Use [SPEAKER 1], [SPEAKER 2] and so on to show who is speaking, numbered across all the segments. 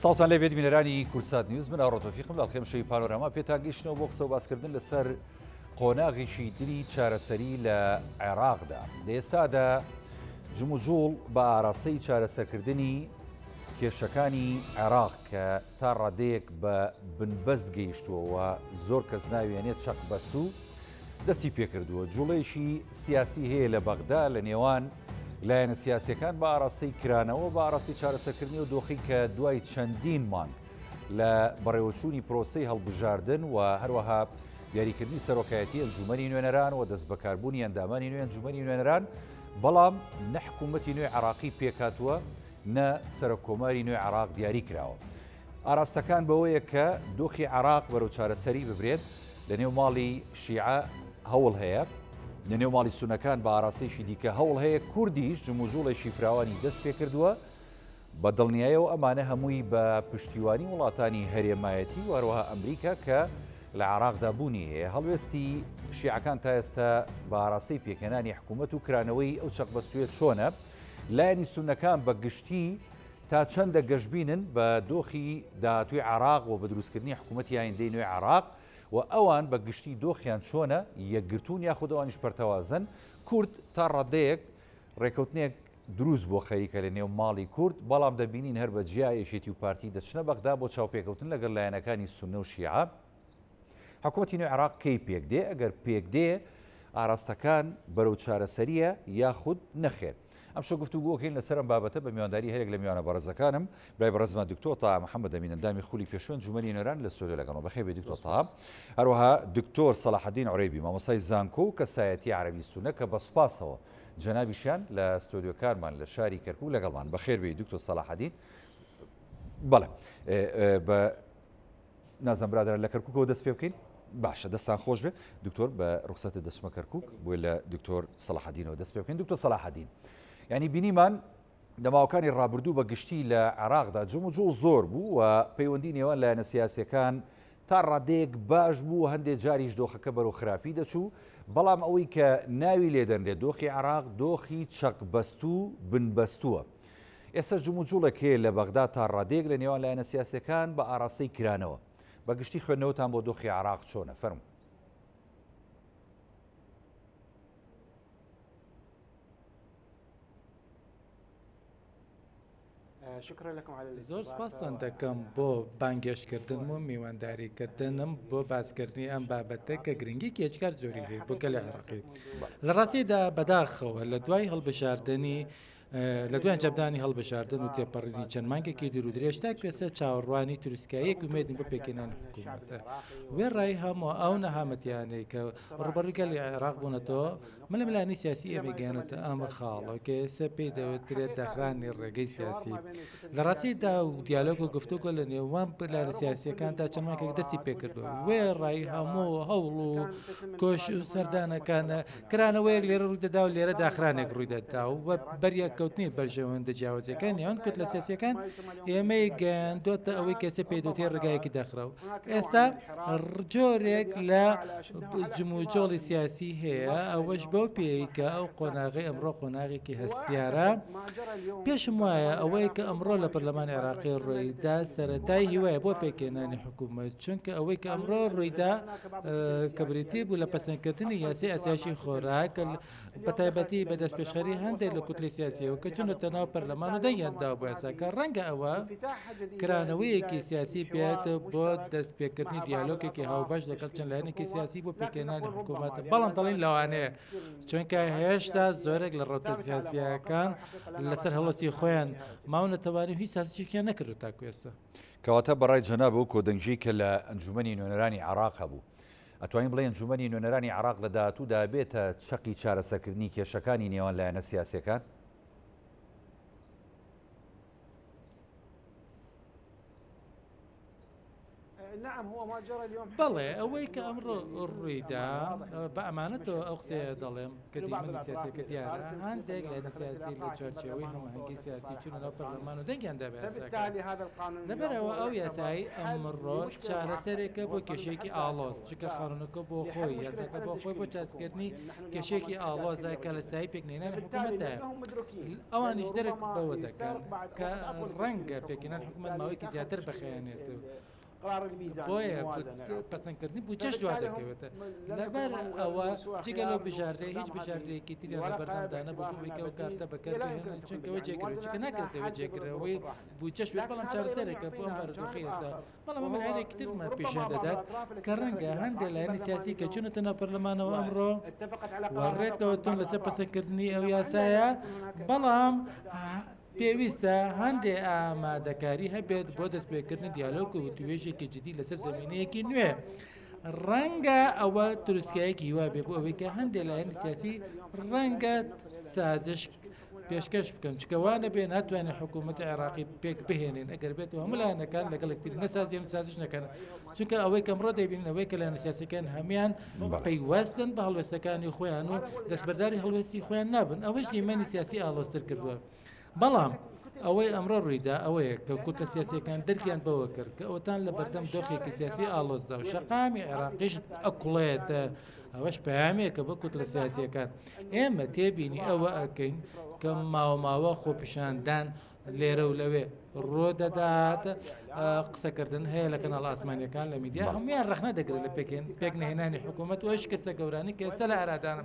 [SPEAKER 1] سڵاوتان لێ بێت بینەرانی کوردسات نیوز من ئاڕۆ تۆفیقم لە ئەڵقەی شەوی پانۆراما پێتان گەیشتنەوە بۆ قسە و باسکردن لەسەر قۆناغێکی تری چارەسەری لە عێراقدا لە ئێستادا جموجوڵ بە ئاراستەی چارەسەرکردنی کێشەکانی عێراق کە تا ڕادەیەک بە بنبەست گەیشتووە و زۆر کەس ناوێنێت چەق بەستوو دەستی پێکردووە، جوڵەیەکی سیاسی هەیە لە بەغدا لە نێوان لایەنە سیاسیەکان بە ئاراستەی کرانەوە بە ئاراستەی چارەسەرکردنی و دۆخی کە دوای چەندین مانگ لە بەڕێوەچوونی پرۆسەی هەڵبژاردن و هەروەها دیاریکردنی سەرۆکایەتی ئەنجومەنی نوێنەران و دەستبەکاربوونی ئەندامانی نوێ ئەنجومەنی نوێنەران بەڵام نە حکوومەتی نوێی عراقی پێکهاتووە نە سەرۆک کۆماری نوێی عراق دیاری کراوە. ئاراستەکان بەوەیە کە دۆخی عراق بەرەو چارەسەری ببرێت لە نێو ماڵی شیعە هەوڵ هەیە، لە نێو ماڵی سونەکان بە ئاراستەیەکی دیکە هەوڵ هەیە، کوردیش جموجوڵێکی فراوانی دەست پێکردووە، بە دڵنیایەوە ئەمانە هەمووی بە پشتیوانی وڵاتانی هەرێمایەتی و هەروەها ئەمریکا کە لە عێراقدا بوونی هەیە. هەڵوێستی شیعەکان تا ئێستا بە ئاراستەی پێکهێنانی حکوومەت و کرانەوەی ئەو چەقبەستوویە چۆنە؟ لایەنی سوننەکان بە گشتی تا چەندە گەشبینن بە دۆخی داهاتووی عێراق و بە دروستکردنی حکوومەتی ئایندەی نوێی عێراق و ئەوان بە گشتی دۆخیان چۆنە، یەکگرتوون یاخود ئەوانیش پەرتەوازەن؟ کورد تا ڕادەیەک ڕێکەوتنێک دروست بووە خەریکە لە نێو ماڵی کورد، بەڵام دەبینین هەر بە جیا یەکێتی و پارتی دەچنە بەغدا بۆ چاوپێکەوتن لەگەڵ لایەنەکانی سوننە و شیعە. حکومەتی نوێی عێراق کەی پێکدێ؟ ئەگەر پێکدێ ئاراستەکان بەرەو چارەسەرییە یاخود نەخێر؟ ئەمشەو گفتوگۆکەین لەسەر ئەم بابەتە بە میوانداری هەرێک لە میوانە بەڕێزەکانم برای بەڕێزمان دکتۆر تاها محەممەد ئەمین ئەندامی خولی پێشوو ئەنجومەنی نوێنەران لە ستۆدیۆ لەگەڵمە بەخێر بێی دکتۆر تاها هەروەها دکتۆر سەلاحەدین عورەیبی مامۆستای زانکۆ و کەسایەتی عەرەبی سوننە کە بە سوپاسەوە جەنابیشیان لە ستۆدیۆکانمان لە شاری کەرکوک لەگەڵمان بەخێر بێی دکتۆر سەلاحەدین بەڵێ بە نازم برادران لە کەرکوکەوە دەست پێ بکەین باشە دەستان خۆش بێ دکتۆر بە ڕوخسەتە دەچمە کەرکک بۆی لە دکتۆر سەڵاحدینەوە دەست پێ بکەین دکتۆر سەلاحدین ینی بینیمان لە ماوەکانی ڕابردوو بە گشتی لە عێراقدا جموجوڵ زۆر بوو و پەیوەندی نێوان لایەنە سیاسەکان تا ڕادەیەک باش بوو هەندێک جاریش دۆخەکە بەرەو خراپی دەچوو بەڵام ئەوەی کە ناوی لێدەنرێت دۆخی عێراق دۆخی چەقبەستوو بنبەستووە. ئێستا جموجوڵێک هەیە لە بەغدا تا ڕادەیەک لە نێوان لایەنە سیاسیەکان بە ئاراستەی کرانەوە. بە گشتی خوێندنەوەتان بۆ دۆخی عێراق چۆنە؟ فەرموو.
[SPEAKER 2] زۆر سوپاستان دەکەم بۆ بانگێشتکردنم و میوانداریکردنم بۆ باسکردنی ئەم بابەتە کە گرنگیەکی ئێجگار زۆری هەیە بۆ گەلی عێراقی. لە ڕاستیدا بەداخەوە لە دوای هەڵبژاردنی لە دوای ئەنجامدانی هەڵبژاردن و تێپەڕینی چەند مانگێکی دوور و درێژ تاکو ئێستا چاوەڕوانی تروسکاییەک ئومێدین بۆ پێکهێنانی حکوومەتە. وێڕای هەموو ئەو نەهامەتیانەی کە ڕووبەڕووی گەلی عێراق بوونەتەوە، ململانێی سیاسی ئێمەی گەیاندۆتە ئەم خاڵە کە ئێستا پێی دەوترێت داخرانی ڕێگەی سیاسی. لە ڕاستیدا دیالۆگ و گفتوگۆ لە نێوان لایەنە سیاسییەکاندا چەند مانگێک دەستی پێکردووە. وێڕای هەموو هەوڵ و کۆش و سەردانەکان، کرانەوەیەک لێرە ڕووی دەدا و لێرە داخرانێک ڕووی دەدا و بەریەککەوتنی بەرژەوەندە جیاوازەکان نێوان کوتلە سیاسییەکان ئێمەی گەیاندۆتە ئەوەی کە ئێستا پێی دەوترێت ڕێگایەکی داخراو. ئێستا جۆرێک لە جموجۆڵی سیاسی هەیە، ئەوەش بەو پێیەی کە ئەو قۆناغەی ئەمڕۆ قۆناغێکی هەستیارە. پێشم وایە ئەوەی کە ئەمڕۆ لە پەرلەمانی عێراقی ڕوویدا سەرەتای هیوایە بۆ پێکهێنانی حکوومەت، چونکە ئەوەی کە ئەمڕۆ ڕوویدا کە بریتی بوو لە پەسەندکردنی یاسای ئاسایشی خۆراک، بەتایبەتی بە دەستپێشخەری هەندێک لە کوتلەی سیاسیەوە کە چوونەتە ناو پەرلەمان و دەنگیان داوە بۆ یاساکە، ڕەنگە ئەوە کرانەوەیەکی سیاسی بێت بۆ دەستپێکردنی دیالۆگێکی هاوبەش لەگەڵ چەند لایەنێکی سیاسی بۆ پێکهێنانی حکوومەت، بەڵام دەڵێین لەوانەیە، چونکە هێشتا زۆرێک لە ڕەوتە سیاسییەکان لەسەر هەڵوێستی خۆیان ماونەتەوە و هیچ سازشێکیان نەکردووە تاکو ئێستا.
[SPEAKER 1] کەواتە بەڕای جەناب ئەو کۆدەنگیەی کە لە ئەنجومەنی نوێنەرانی عێراق هەبوو، ئەتوانین بڵێین ئەنجومەنی نوێنەرانی عێراق لە داهاتوودا بێتە چەقی چارەسەرکردنی کێشەکانی نێوان لایەنە سیاسیەکان؟
[SPEAKER 2] بەڵێ، ئەوەی کە ئەمڕۆ ڕوویدا، بە ئەمانەتەوە ئەو قسەیە دەڵێم کە دیمەنی سیاسیەکە دیارە، هەندێک لایەنی سیاسی لە چوارچێوەی هەماهەنگی سیاسی چوونە ناو پەرلەمان و دەنگیان دا بە یاساکە. لەبەرئەوە ئەو یاسایەی ئەمڕۆ چارەسەرێکە بۆ کێشەیەکی ئاڵۆز، چونکە قانوونەکە بۆ خۆی، یاساکە بۆ خۆی بۆ چارەسەرکردنی کێشەیەکی ئاڵۆزە کە لە سایەی پێکنەهێنانی حکوومەتدایە. ئەوانیش دەرک بەوە دەکەن کە ڕەنگە پێکهێنانی حکوومەت ماوەیەکی زیاتر بخایەنێت و بۆیە پەسەندکردنی بودجەش دوا دەکەوێت. لەبەر ئەوە جگە لەو بژاردەیە هیچ بژاردەیەکی تریان لە بەردەمدا نەبوو بۆ ئەوەی کە ئەو کارتە بەکار بهێنن، چونکە ئەوە جێگرەوەی چونکە ناکرێت ئەوە جێگرەوەی بودجەش بێت، بەڵام چارەسەرێکە بۆ ئەم بارودۆخەی ئێستا. بەڵام ئەمە لایەنێکی ترمان پیشان دەدات کە ڕەنگە هەندێک لایەنی سیاسی کە چوونەتە ناو پەرلەمانەوە ئەمڕۆ و ڕێککەوتوون لەسەر پەسەندکردنی ئەو یاسایە، بەڵام پێویستە هەندێ ئامادەکاری هەبێت بۆ دەستپێکردنی دیالۆگ و وتووێژێکی جدی لەسەر زەمینەیەکی نوێ. ڕەنگە ئەوە تروسکایەکی هیوا بێ بۆ ئەوەی کە هەندێ لایەنی سیاسی ڕەنگە سازش پێشکەش بکەن، چونکە وا نەبێ ناتوانین حکوومەتی عێراقی پێک بهێنین ئەگەر بێت و هەموو لایەنەکان لەگەڵ یەکتری نەسازین و سازش نەکەن، چونکە ئەوەی کە ئەمڕۆ دەیبینین ئەوەیە کە لایەنە سیاسیەکان هەموویان پەیوەستن بە هەڵوێستەکانی خۆیان و دەستبەرداری هەڵوێستی خۆیان نابن، ئەوەش دیمەنی سیاسی ئاڵۆزتر کردووە. بەڵام ئەوەی ئەمڕۆ ڕوویدا ئەوەیە کە کوتلە سیاسیەکان دەرکیان بەوە کرد کە ئەوتان لە بەردەم دۆخێکی سیاسی ئاڵۆزدا و شەقامی عێراقیش ئەکوڵێت، ئەوەش پەیامێکە بۆ کوتلە سیاسیەکان. ئێمە تێبینی ئەوە ئەکەین کە ماوە ماوە خۆپیشاندان لێرە و لەوێ ڕوو دەدات، قسەکردن هەیە لە کەناڵ ئاسمانیەکان لە میدیا، هەمویان ڕەخنە دەگرن لە پێکێن پێک نەهێنانی حکوومەت و شکستە گەورانی کە ئێستا لە ئارادانە.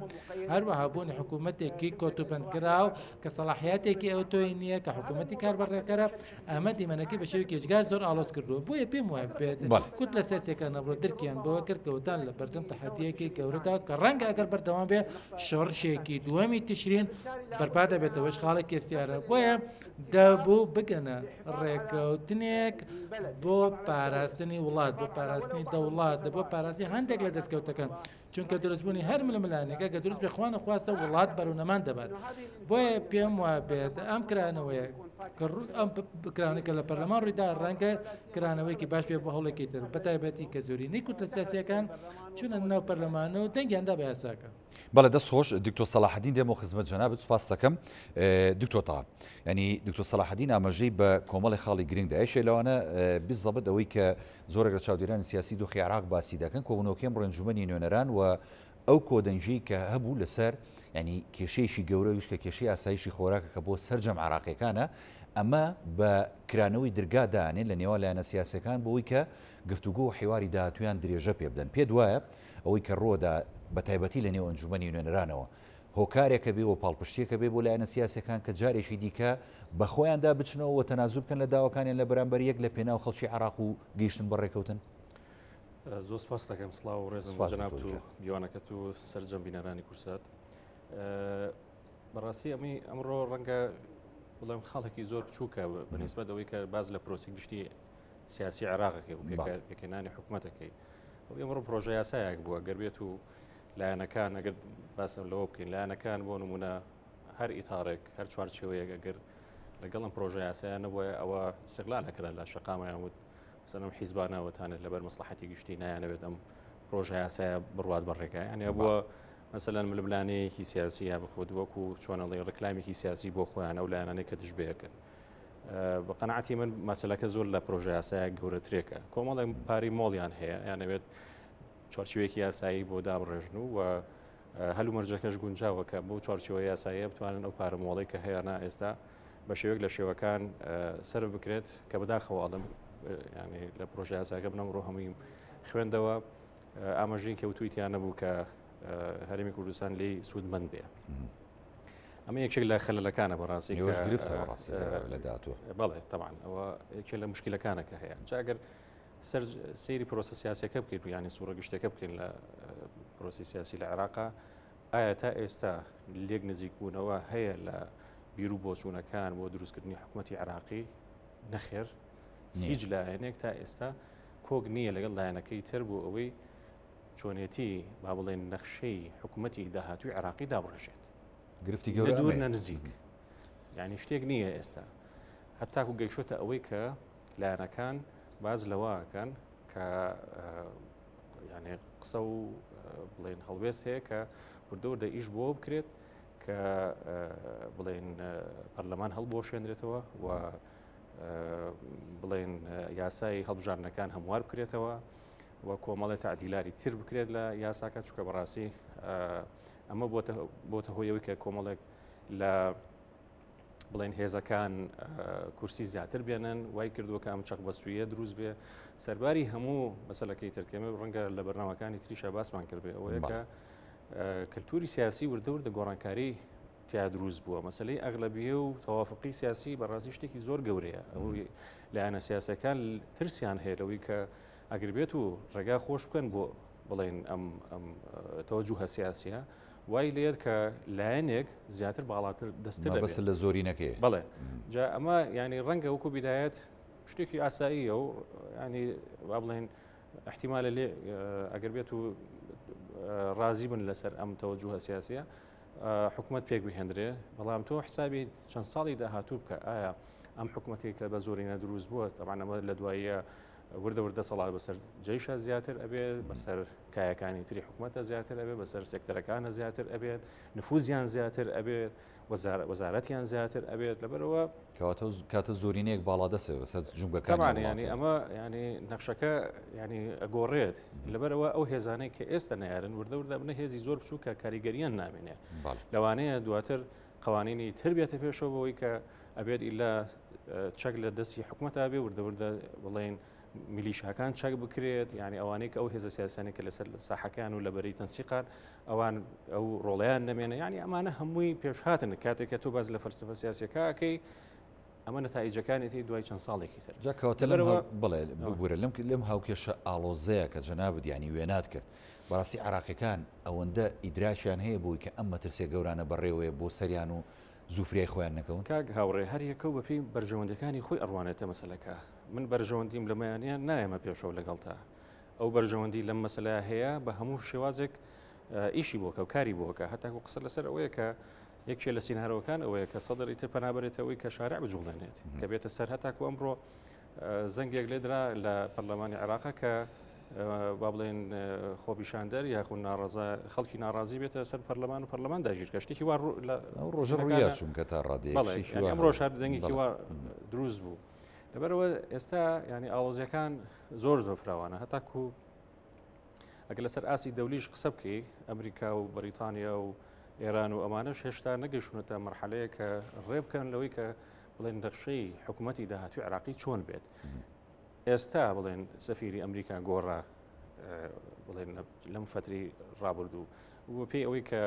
[SPEAKER 2] هەروەها بوونی حکوومەتێکی کۆتوبەندکراو کە سەڵاحیاتێکی ئەوتۆی نییە کە حکوومەتی کاربەڕێکەرە، ئەمە دیمەنەکەی بە شێوەیەکی ئێجگار زۆر ئاڵۆز کردووە. بۆیە پێم وایە بێت کوتلە سیاسیەکان ئەمڕۆ درکیان بەوە کرد کە وتان لە بەردەم تەحەدییەکی گەورەدا کە ڕەنگە ئەگەر بەردەوام بێ شۆڕشێکی دووەمی تشرین بەرپا دەبێتەوەش خاڵێکی هەستیارە. بۆیە دەبوو بگەنە ڕێککەوتنێک بۆ پاراستنی وڵات، بۆ پاراستنی دەوڵات، بۆ پاراستنی هەندێک لە دەستکەوتەکان، چونکە دروستبوونی هەر ململانێک ئەگەر دروست بێ خوا نەخواستە وڵات بەرەو نەمان دەبات. بۆیە پێم وابێت ئەم کرانەوەیە کە ئەم کرانەوەی کە لە پەرلەمان ڕوویدا ڕەنگە کرانەوەیەکی باش بێ بۆ هەوڵێکی تر، بەتایبەتی کە زۆرینەی کوتلە سیاسییەکان چوونە ناو پەرلەمان و دەنگیان دا بە یاساکە.
[SPEAKER 1] بەڵێ دەست خۆش دکتۆر سەلاحەدین دێمەوە خزمەت جەنابت سوپاست دەکەم دکتۆر تاها ینی دکتۆر سەلاحەدین ئاماژەی بە کۆمەڵی خاڵی گرنگ دا یەکێک لەوانە بالضبط ئەوەی کە زۆرێک لە چاودێرانی سیاسی دۆخی عێراق باسی دەکەن کۆبوونەوەکەی ئەمڕۆ ئەنجومەنی نوێنەران و ئەو کۆدەنگیەی کە هەبوو لەسەر ینی کێشەیەکی گەورە ویش کە کێشەی ئاسایشی خۆراکە کە بۆ سەرجەم عراقیەکانە ئەمە بە کرانەوەی درگا دانێن لە نێوان لایەنە سیاسەکان بۆی کە گفتوگۆ و حیواری داهاتویان درێژە پێ بدەن پێت وایە ئەوەی کە ڕووەدا بە تایبەتی لە نێو ئەنجومەنی نوێنەرانەوە هۆکارێکە بێ و پاڵپشتیەکە بێ بۆ لایەنە سیاسەکان کە جارێکی دیکە بە خۆیاندا بچنەوە و تەنازول بکەن لە داواکانیان لە بەرامبەر یەک لە پێناو خەڵکی عێراق و گەیشتن بە ڕێکەوتن؟
[SPEAKER 3] زۆر سپاس دەکەم سڵاو و ڕێزم بۆ جەنابت و میوانەکەت و سەرجەم بینەرانی کورسات. بەڕاستی ئەمەی ئەمڕۆ ڕەنگە بڵێم خاڵێکی زۆر بچووکە بەنسبەت ئەوەی کە باز لە پرۆسی گشتی سیاسی عێراقەکەی و پێکهێنانی حکوومەتەکەی ئەمڕۆ پرۆژە یاسایەک بووە گەر بێت و لایەنەکان ئەگەر باسم لەوە بکەین لایەنەکان بۆ نمونە هەر ئیتارێک هەر چوارچێوەیەک ئەگەر لەگەڵم پرۆژە یاسایە نەبووە ئەوە استغلال نەکرا لە شەقامیان وت سەرم حیزبانەوەتانێت لەبەر مەسلحەتی گشتی نایانەوێت ئەم پرۆژە یاسایە بڕوات بە ڕێگا یانە بووە مەسەلەن ململانێیەکی سیاسی یا بخۆت وەکو چۆنەڵی ڕکلامێکی سیاسی بۆ خۆیان ئەو لایەنانەی کە دژ بەیەکن بە قەناعەتی من مەسەلەکە زۆر لە پرۆژە یاسایە گەورەترێکە کۆمەڵێک پارەی مۆڵیان هەیە یانەوێت چوارچێوەیەکی یاسایی بۆ دابڕێژن و هەلومەرجەکەش گونجاوە کە بۆ چوارچێوە یاساییە بتوانن ئەو پارە مۆڵەی کە هەیەە ئێستا بە شێوەیەک لە شێوەکان سەرف بکرێت کە بەداخەوە ئەڵم ینی لە پرۆژە یاساکە بنەم ڕۆ هەمووی خوێندەوە ئاماژەی کەوتوی تیا نەبوو کە هەرێمی کوردستان لێی سوودمەند بێ. ئەمە یەکێک لە خەلەکانە بەڕاستی
[SPEAKER 1] گرفتە لە داهاتوو
[SPEAKER 3] بەڵێ تەبان ئەوە یەکێک لە مشکلەکانە کە هەیە جاگەر سەر سەیری پرۆسە سیاسەکە بکەیت و یانی سوڕە گشتەکە بکەین لە پرۆسی سیاسی لە عێراقا ئایا تا ئێستا لێک نزیک بوونەوە هەیە لە بیر و بۆچوونەکان بۆ دروستکردنی حکوومەتتی عێراقی نەخێر هیچ لایەنێک تا ئێستا کۆک نییە لەگەڵ لایەنەکەی تر بۆ ئەوەی چۆنێتی با بڵێن نەخشەی حکوومەتی داهاتوی عێراقی دابڕێژێت
[SPEAKER 1] گرفتی گەورە
[SPEAKER 3] دوور نە نزیک یعنی شتێک نییە ئێستا هەتاکو گەیشتە ئەوەی کە لایەنەکان باز لەوەکەن کە یانێ قسە و بڵێن هەڵوێست هەیە کە وردە وردە ئیش بۆ بکرێت کە بڵێن پەرلەمان هەڵبوەشێنرێتەوە و بڵێن یاسای هەڵبژاردنەکان هەموار بکرێتەوە و کۆمەڵی تعدیلاری تر بکرێت لە یاساکە چکە بەڕاستی ئەمە بۆتە هۆیەوەی کە کۆمەڵێک لە بڵێن هێزەکان کورسی زیاتر بێنن وای کردووە کە ئەم چەق بەسوویە دروست بێ سەرباری هەموو مەسلەکەی ترکێمە ڕەنگە لە بەرنامەکانی تریشا باسمان کردێ ئەوەیە کە کللتوری سیاسی وردە وردە گۆڕانکاری تیا دروست بووە مەسلەی ئەغلبیە و تەوافقی سیاسی بەڕاستی شتێکی زۆر گەورەیە ئەو لایەنە سیاسەکان ترسیان هەیە لەوەی کە ئەگەر بێت و ڕێگا خۆش بکەن بۆ بڵێن ئەم تەوەجوهە سیاسیە وای لێت کە لایەنێک زیاتر باڵاتر دەستتر
[SPEAKER 1] بەس لە زۆرینەکەی
[SPEAKER 3] بەڵێ جا ئەمە ینی ڕەنگە وەکو بیدایەت شتێکی ئاساییە و ینی با بڵێن احتیمالە لێ ئەگەر بێت و ڕازی بن لەسەر ئەم تەوەجوهە سیاسیە حکوومەت پێک بهێندرێ بەڵام تۆ حسابی چەند ساڵی داهاتوو بکە ئایا ئەم حکوومەتێک کە بە زۆرینە دروست بووە تەبانەمە لە دواییە وردە وردە دەسەڵات بەسەر جەیشە زیاتر ئەبێت بەسەر کایەکانی تری حکوومەتە زیاتر ئەبێت بەسەر سێکتەرەکانە زیاتر ئەبێت نفوزیان زیاتر ئەبێت وەزارەتیان زیاتر ئەبێت لەبەرەوە
[SPEAKER 1] کەواتە کاتە زۆرینەیەک باڵادەسێ بەسەر جومگەکان
[SPEAKER 3] ینی ئەمە ینی نەخشەکە ینی ئەگۆڕێت لەبەرەوە ئەو هێزانەی کە ئێستا نارن وردە وردە بنە هێزی زۆر بچوو کە کاریگەریان نامێنێ لەوانەیە دواتر قوانینی تر بێتە پێشەوە بەوەی کە ئەبێت ئیلا چەک لە دەستی حکوومەت بێ وردە وردە بڵێن میلیشاکان چەک بکرێت یعنی ئەوانەی کە ئەو هێزە سیاسانی کە لەسەر ساحەکان و لە بەرەی تەنسیقان ئەوان ئەو ڕۆڵیان نەمێنە یعنی ئەمانە هەمووی پێشهاتن کاتێک کە تۆ باز لە فەلسفە سیاسەکەکەی ئەمە نەتایجەکانێتی دوای چەند ساڵێکی تر
[SPEAKER 1] جا کەواتە لەمەوە بڵێ ببوورە لەم لەم هاوکێشە ئاڵۆزەیە کە جەنابت ینی وێنات کرد بەڕاستی عراقیەکان ئەوەندە ئیدراکیان هەیە بۆی کە ئەم مەترسیە گەورانە بەڕێوەیە بۆ سەریان و زوو فریای خۆیان نەکەون؟
[SPEAKER 3] کاک هاوڕێ هەر یەکەو بە پێی بەرژەوەندیەکانی خۆی ئەڕوانێتە مەسەلەکە. من بەرژەوەندیم لەمەیان نیە نایەمە پێشەوە لەگەڵتا. ئەو بەرژەوەندی لەم مەسەلەیە هەیە بە هەموو شێوازێک ئیشی بۆکە و کاری بۆکە هەتاکو قسە لەسەر ئەوەیە کە یەکێ لە سینارۆکان ئەوەیە کە سەدر ئیتر پەنا بەرێتەوەی کە شارع بجوڵێنێت کە بێتە سەر هەتاکو ئەمڕۆ زەنگێک لێدرا لە پەرلەمانی عێراقا کە با بڵێن خۆپیشاندەر یاخود ناڕەزا خەڵکی ناڕازی بێتە سەر پەرلەمان و پەرلەمان داگیرکە شتێکی وا
[SPEAKER 1] لە ڕۆژە ڕوویا چونکە تا ڕادەیەک
[SPEAKER 3] ئەم ڕۆژ هەر دەنگێکی وا دروست بوو لەبەرەوە ئێستا ینی ئاڵۆزیەکان زۆر زۆر فراوانە هەتاکو ئەگەر لەسەر ئاستی دەولیش قسە بکەی ئەمریکا و بەریتانیا و ئێران و ئەمانەش هێشتا نەگەیشتونەتە مەرحەلەیە کە ڕێ بکەن لەوەی کە بڵێن نەخشەی حکوومەتی داهاتوی عراقی چۆن بێت ئێستا بڵێن سەفیری ئەمریکا گۆڕا بڵێن لەم فتری ڕابردوو و پێی ئەوەی کە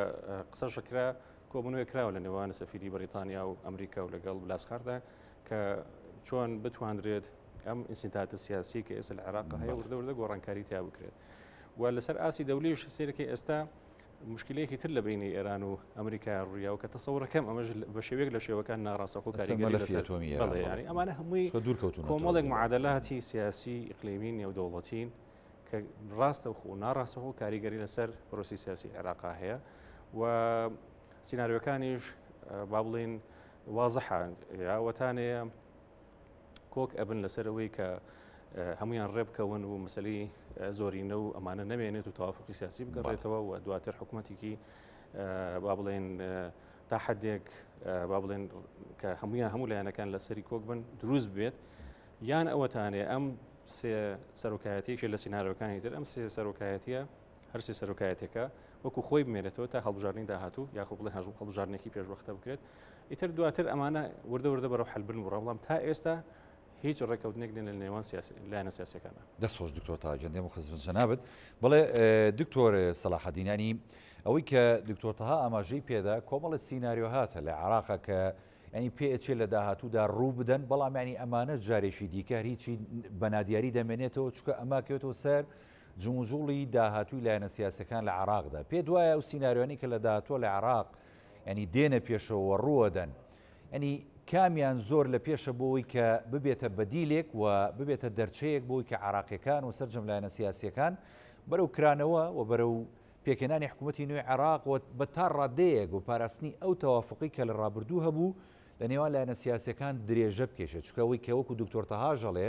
[SPEAKER 3] قسەشەکرا کۆبوونەوەی کراوە لە نێوان سەفیری بەریتانیا و ئەمریکا و لەگەڵ بلاسخاردا کە چۆن بتواندرێت ئەم ئینسیتاتە سیاسی کە ئێستا لە عێراق هەیە وردە وردە گۆڕانکاری تیا بکرێت و لەسەر ئاسی دەولیش سیرەکەی ئێستا مشکلەیەکی تر لە بینی ئێران و ئەمریکا ڕوویاوە کە تەسەورەکەم ئەمەش بە شێوەیەک لە شێوەکان ناڕاستەخۆ کاریگەری لەسەر
[SPEAKER 1] ئەتۆمی
[SPEAKER 3] ینی ئەمانە هەمووی
[SPEAKER 1] دوورکەوتون
[SPEAKER 3] کۆمەڵێک معادلاتی سیاسی ئیقلیمی نێودەوڵەتین کە ڕاستەوخۆ و ناڕاستەخۆ کاریگەری لەسەر پرۆسی سیاسی عێراقا هەیە و سیناریۆکانیش با بڵین وازحە یاوەتانەیە کۆک ئەبن لەسەر ئەوەی کە هەمویان ڕێبکەون و مەسلی زۆرینە و ئەمانە نەمێنێت و توافقی سیاسی بگەڕێتەوە و دواتر حکوومەتێکی با بڵێن تا حدێک با بڵێن کە هەمویان هەموو لایەنەکان لەسەری کۆک بن دروست بێت یان ئەوەتانێ ئەم سێ سەرۆکایەتیەکی لە سینارۆکانی تر ئەم سێ سەرۆکایەتیە هەرسێ سەرۆکایەتەکە وەکو خۆی بمێنێتەوە تا هەڵبژاردنی داهاتوو یاخۆ بڵێ هەڵبژاردنێکی پێشوەختە بکرێت ئیتر دواتر ئەمانە وردە وردە بەرەو حەلبن بڕە بەڵام تا ئێستا هیچ ڕێکەوتنێک نیە لە نێوان لایەنە سیاسەکانە.
[SPEAKER 1] دەست خۆش دکتۆر تاها گیان دێم و خزمەت جەنابت. بەڵێ دکتۆر سەلاحەدین ینی ئەوەی کە دکتۆر تەها ئاماژەی پێدا کۆمەڵە سیناریۆ هاتە لە عێراقا کە ینی پێ ئەچێ لە داهاتوودا ڕوو بدەن بەڵام ینی ئەمانە جارێکی دیکە هیچی بە نادیاری دەمێنێتەوە چونکە ئەمە کەوێتەوە سەر جموجوڵی داهاتووی لایەنە سیاسەکان لە عێراقدا. پێت وایە ئەو سیناریۆانەی کە لە داهاتووە لە عێراق یانی دێنە پێشەوە و ڕووەدەن یانی کامیان زۆر لە پێشە بۆ ئەوەی کە ببێتە بەدیلێک و ببێتە دەرچەیەک بۆ ئەوەی کە عێراقیەکان و سەرجەم لایەنە سیاسیەکان بەرەو کرانەوە و بەرەو پێکهێنانی حکوومەتی نوێی عێراق و بە تا ڕادەیەک و پاراستنی ئەو تەوافقی کە لە ڕابردوو هەبوو لە نێوان لایەنە سیاسیەکان درێژە بکێشێت چونکە ئەوەی کە وەکو دکتۆر تەهاش ئەڵێ.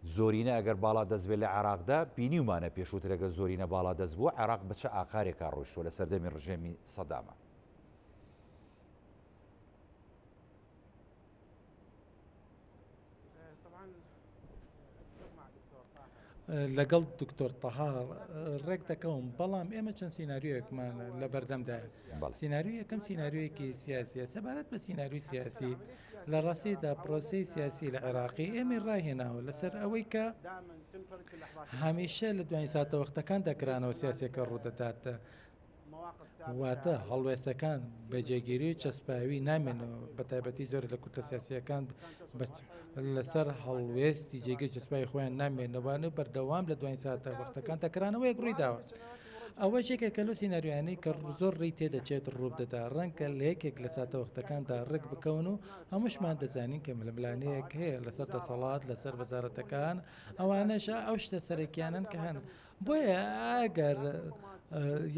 [SPEAKER 1] زۆرینە ئەگەر باڵا دەست بێت لە عێراقدا، بینیومانە پێشووتر ئەگەر زۆرینە باڵا دەست بووە، عێراق بە چ ئاقارێکا ڕۆیشتووە لە سەردەمی ڕژێمی سەدامە.
[SPEAKER 2] لەگەڵ دکتۆر تەها ڕێک دەکەوم بەڵام ئێمە چەند سیناریۆیەکمان لە بەردەمدایە سیناریۆی یەکەم سیناریۆیەکی سیاسیە سەبارەت بە سیناریۆی سیاسی لە ڕاستیدا پرۆسەی سیاسی لە عێراقی ئێمەی ڕاهێناوە لەسەر ئەوەی کە هەمیشە لە دوایین ساتەوەختەکاندا کرانەوە سیاسیەکە ڕوودەدات واتە هەڵوێستەکان بە جێگیری و چەسپاوی نامێنەوە بە تایبەتی زۆر لە کوتلە سیاسیەکان لەسەر هەڵوێستی جێگیر چەسپاوی خۆیان نامێنەوە و بەردەوام لە دوایین ساتە وەختەکان دەکرانەوە یەک ڕووی داوە. ئەوەش یەکێکە لەو سیناریۆیانەی کە زۆر ڕێی تێدەچێت ڕووبدەدا، ڕەنگە لە یەکێک لە ساتەوەختەکاندا ڕێک بکەون و هەمووشمان دەزانین کە ململانێیەک هەیە لەسەر دەسەڵات، لەسەر وەزارەتەکان، ئەوانەش ئەو شتە سەرەکیانەن کە هەن. بۆیە ئەگەر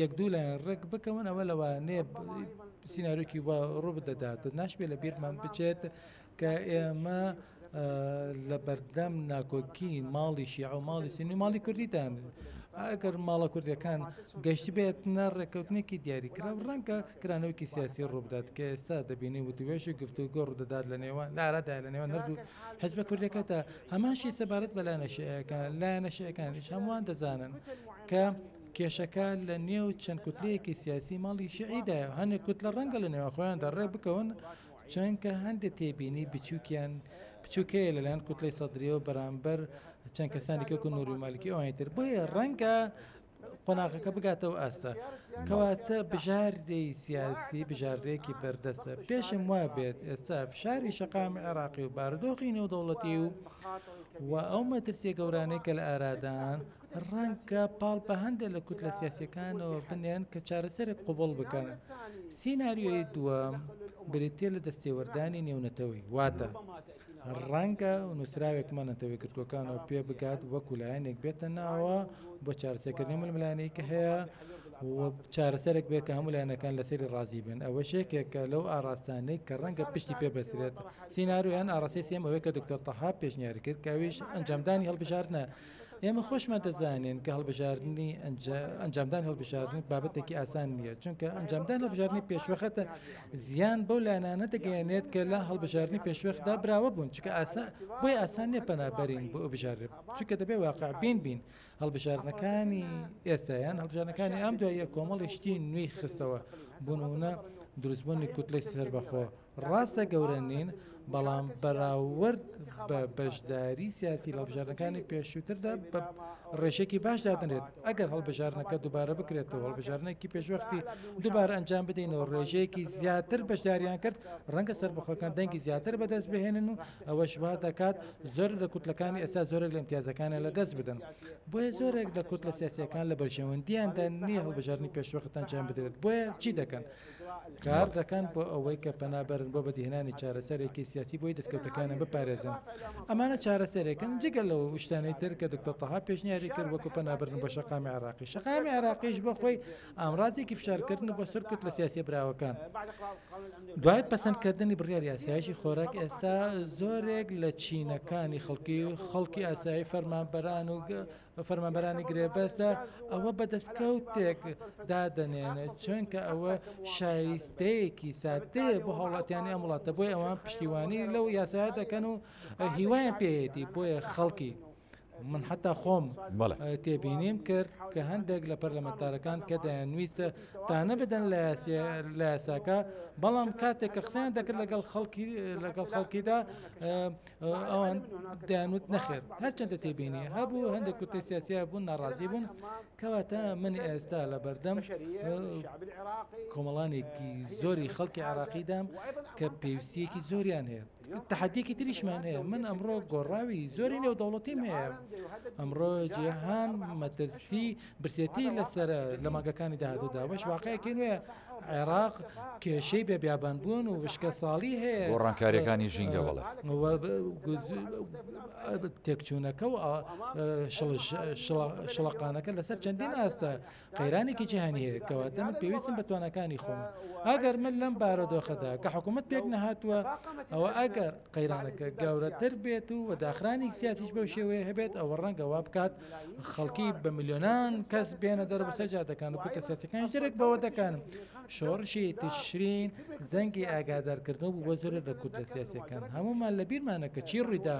[SPEAKER 2] یەک دوو لایەن ڕێک بکەون ئەوە لەوانەیە سیناریۆکی وا ڕووبدەدات. ناشبێ لە بیرمان بچێت کە ئێمە لە بەردەم ناکۆکی ماڵی شیعە و ماڵی سونی و ماڵی کوردیدان. ئەگەر ماڵە کوردیەکان گەشتبێتنە ڕێککەوتنێکی دیاریکراو ڕەنگە کرانەوەیەکی سیاسی ڕووبدات کە ئێستا دەبینین وتوێژ و گفتوگۆ ڕوودەدات لە نێوان لە ئارادایە لە نێوان هەردوو حزبە کوردیەکەدا. هەمان شت سەبارەت بە لایەنە شیعەکان، لایەنە شیعەکانیش هەمووان دەزانن کە کێشەکە لە نێو چەند کوتلەیەکی سیاسی ماڵی شیعیدایە، هەندێک کوتلە ڕەنگە لە نێوان خۆیاندا ڕێک بکەون چونکە هەندێک تێبینی بچووکیان بچووک هەیە لەلایەن کوتلەی سەدریەوە بەرامبەر چەند کەسانی وەکو نوری مالکی ئەوانی تر بۆیە ڕەنگە قۆناغەکە بگاتەوە ئاستە کەواتە بژاردەی سیاسی بژاردەیەکی بەردەستە پێشم وا بێت ئێستا فشاری شەقامی عێراقی و بارودۆخی نێودەوڵەتی و و ئەو مەترسیە گەورانەی کە لە ئارادان ڕەنگە پاڵ بە هەندێک لە کوتلە سیاسیەکانەوە بنێن کە چارەسەرێک قبوڵ بکەن. سیناریۆی دووەم بریتیە لە دەستێوەردانی نێونەتەوەی، واتە ڕەنگە نووسراوێکمان نەتەوە یەکگرتووەکانەوە پێ بگات وەکو لایەنێک بێتە ناوە بۆ چارەسەرکردنی ململانێی کە هەیە و چارەسەرێک بێت کە هەموو لایەنەکان لەسەری ڕازی بن. ئەوەش یەکێکە لەو ئاڕاستانەی کە ڕەنگە پشتی پێ بەسترێت. سیناریۆ یان ئاڕاستەی سێیەم ئەوەیە کە دکتۆر تەها پێشنیاری کرد کە ئەویش ئەنجامدانی هەڵبژاردنە. ئێمە خۆشمان دەزانین کە هەڵبژاردنی ئەنجامدانی هەڵبژاردن بابەتێکی ئاسان نییە چونکە ئەنجامدان هەڵبژاردنی پێشوەختە زیان بەو لایەنانە دەگەیەنێت کە لە هەڵبژاردنی پێشوەختدا براوە بوون چونکە ئاسان بۆی ئاسان نییە پەنابەرین بۆ بژاردن چونکە دەبێت واقع بین بین هەڵبژاردنەکانی ئێستا یان هەڵبژاردنەکانی ئەم دواییە کۆمەڵی شتی نوێی خستەوە بۆ نمونە دروستبوونی کوتلەی سەربەخۆ ڕاستە گەورە نین، بەڵام بەراورد بە بەشداری سیاسی لە هەڵبژاردنەکانی پێشووتردا بە ڕێژەیەکی باش دادەنرێت. ئەگەر هەڵبژاردنەکە دووبارە بکرێتەوە، هەڵبژاردنێکی پێشوەختی دووبارە ئەنجام بدەینەوە، ڕێژەیەکی زیاتر بەشداریان کرد، ڕەنگە سەربەخۆکان دەنگی زیاتر بەدەست بهێنن و ئەوەش وا دەکات زۆرێک لە کوتلەکانی ئێستا زۆرێک لە ئیمتیازەکانیان لەدەست بدەن. بۆیە زۆرێک لە کوتلە سیاسییەکان لە بەرژەوەندییاندا نییە هەڵبژاردنی پێشوەخت ئەنجام بدرێت. بۆیە چی دەکەن؟ کار دەکەن بۆ ئەوەی کە پەنا بەرن بۆ بەدیهێنانی چارەسەرێکی سیاسی بۆی دەستکەوتەکانیان بپارێزن. ئەمانە چارەسەرێکن جگە لەو شتانەی تر کە دکتۆر تەها پێشنیاری کرد وەکو پەنابردن بۆ شەقامی عێراقی. شەقامی عێراقیش بۆ خۆی ئامرازێکی فشارکردن بۆ سەر کوتلە سیاسیە براوەکان. دوای پەسەندکردنی بڕیاری ئاسایشی خۆراک ئێستا زۆرێک لە چینەکانی خەڵکی خەڵکی ئاسایی فەرمانبەران و فەرمانبەرانی گرێبەستە ئەوە بە دەستکەوتێک دادەنێن چونکە ئەوە شایستەیەکی سادەیە بۆ هاوڵاتیانی ئەم وڵاتە بۆیە ئەوان پشتیوانی لەو یاسایە دەکەن و هیوایان پێیەتی بۆیە خەڵکی من حتا خۆم تێبینیم کرد کە هەندێک لە پەرلەمەنتارەکان کە دەیانویست تانە بدەن لە یاساکە بەڵام کاتێک کە قسەیان دەکرد لەگەڵ خەڵکی لەگەڵ خەڵکیدا ئەوان دەیانوت نەخێر هەرچەندە تێبینی هەبوو هەندێک کوتەی سیاسی بوون ناڕازی بوون کەواتە من ئێستا لە بەردەم کۆمەڵانێکی زۆری خەڵکی عراقیدام کە پێویستیەکی زۆریان هەیە تەحەدیەکی تریشمان هەیە من ئەمڕۆ گۆڕاوی زۆری نێودەوڵەتیم هەیە. ئەمڕۆ جیهان مەترسی برسێتی لەسەرە لە مانگەکانی داهاتوودا، ئەوەش واقعێکی نوێیە. عێراق کێشەی بێ بیابانبوون و وشکەساڵی هەیە.
[SPEAKER 1] گۆڕانکارییەکانی ژینگە بەڵێ.
[SPEAKER 2] تێکچوونەکە و شڵەقانەکە لەسەر چەندین ئاستە. قەیرانێکی جیهانی هەیە، کەواتە من پێویستم بە تواناکانی خۆمە. ئەگەر من لەم بارودۆخەدا کە حکوومەت پێک نەهاتووە، ئەوە ئەگەر قەیرانەکە گەورەتر بێت و داخرانی سیاسیش بەو شێوەیە هەبێت، ئەوە ڕەنگە وا بکات خەڵکی بە ملیۆنان کەس بێنە دەرەوە سەر جادەکان و کوتلە سیاسیەکانیش درک بەوە دەکەن. شۆڕشی تشرین زەنگی ئاگادارکردنەوە بوو بۆ زۆرێک لە کوتلە سیاسیەکان. هەموومان لە بیرمانە کە چی ڕوویدا.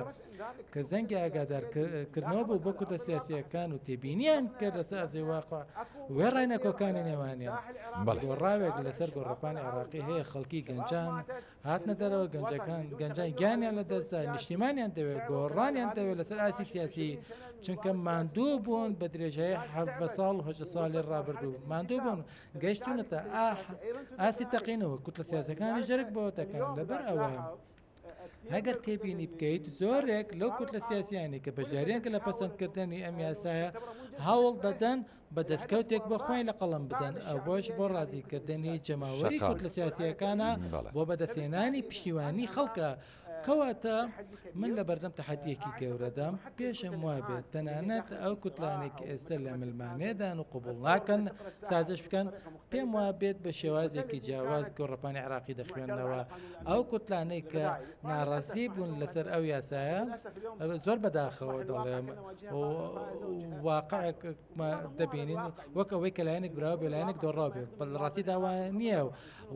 [SPEAKER 2] کە زەنگی ئاگادارکردنەوە بوو بۆ کوتلە سیاسییەکان و تێبینیان کرد لەسەر ئەرزی واقع وێڕای نەکۆکانی نێوانیان گۆڕاوێک لەسەر گۆڕەپانی عێراقی هەیە خەڵکی گەنجان هاتنە دەرەوە گەنجەکان گەنجان گیانیان لە دەستدا نیشتیمانیان دەوێت گۆڕانیان دەوێت لەسەر ئاستی سیاسی چونکە ماندوو بوون بە درێژایی حەڤدە ساڵ و هەژدە ساڵی ڕابردوو ماندوو بوون گەیشتونەتە ئاستی تەقینەوە کوتلە سیاسەکانی جەرگ بەوە دەکەن لەبەر ئەوە ئەگەر تێبینی بکەیت زۆرێک لەو کوتلە سیاسیانەی کە بەشداریان کرد لە پەسەندکردنی ئەم یاسایە هەوڵ دەدەن بە دەستکەوتێک بۆ خۆیان لە قەڵەم بدەن ئەوەش بۆ ڕازیکردنی جەماوەری کوتلە سیاسیەکانە بۆ بەدەستهێنانی پشتیوانی خەڵکە کەواتە من لە بەردەم تەحەدیەکی گەورەدام پێشم وابێت تەنانەت ئەو کوتلانێک کە ئێستا لە ملمانێدان و قبوڵ ناکەن سازش بکەن پێم وابێت بە شێوازێکی جیاواز گۆڕەپانی عراقی دەخوێندنەوە ئەو کوتلانەی کە ناڕازی بوون لەسەر ئەو یاسایە زۆر بەداخەوە دەڵێم واقعێک دەبینین وەک ئەوەی کە لایەنێک براوە بێ لایەنێک دۆڕاو بێت بە لە ڕاستی داوا نییە و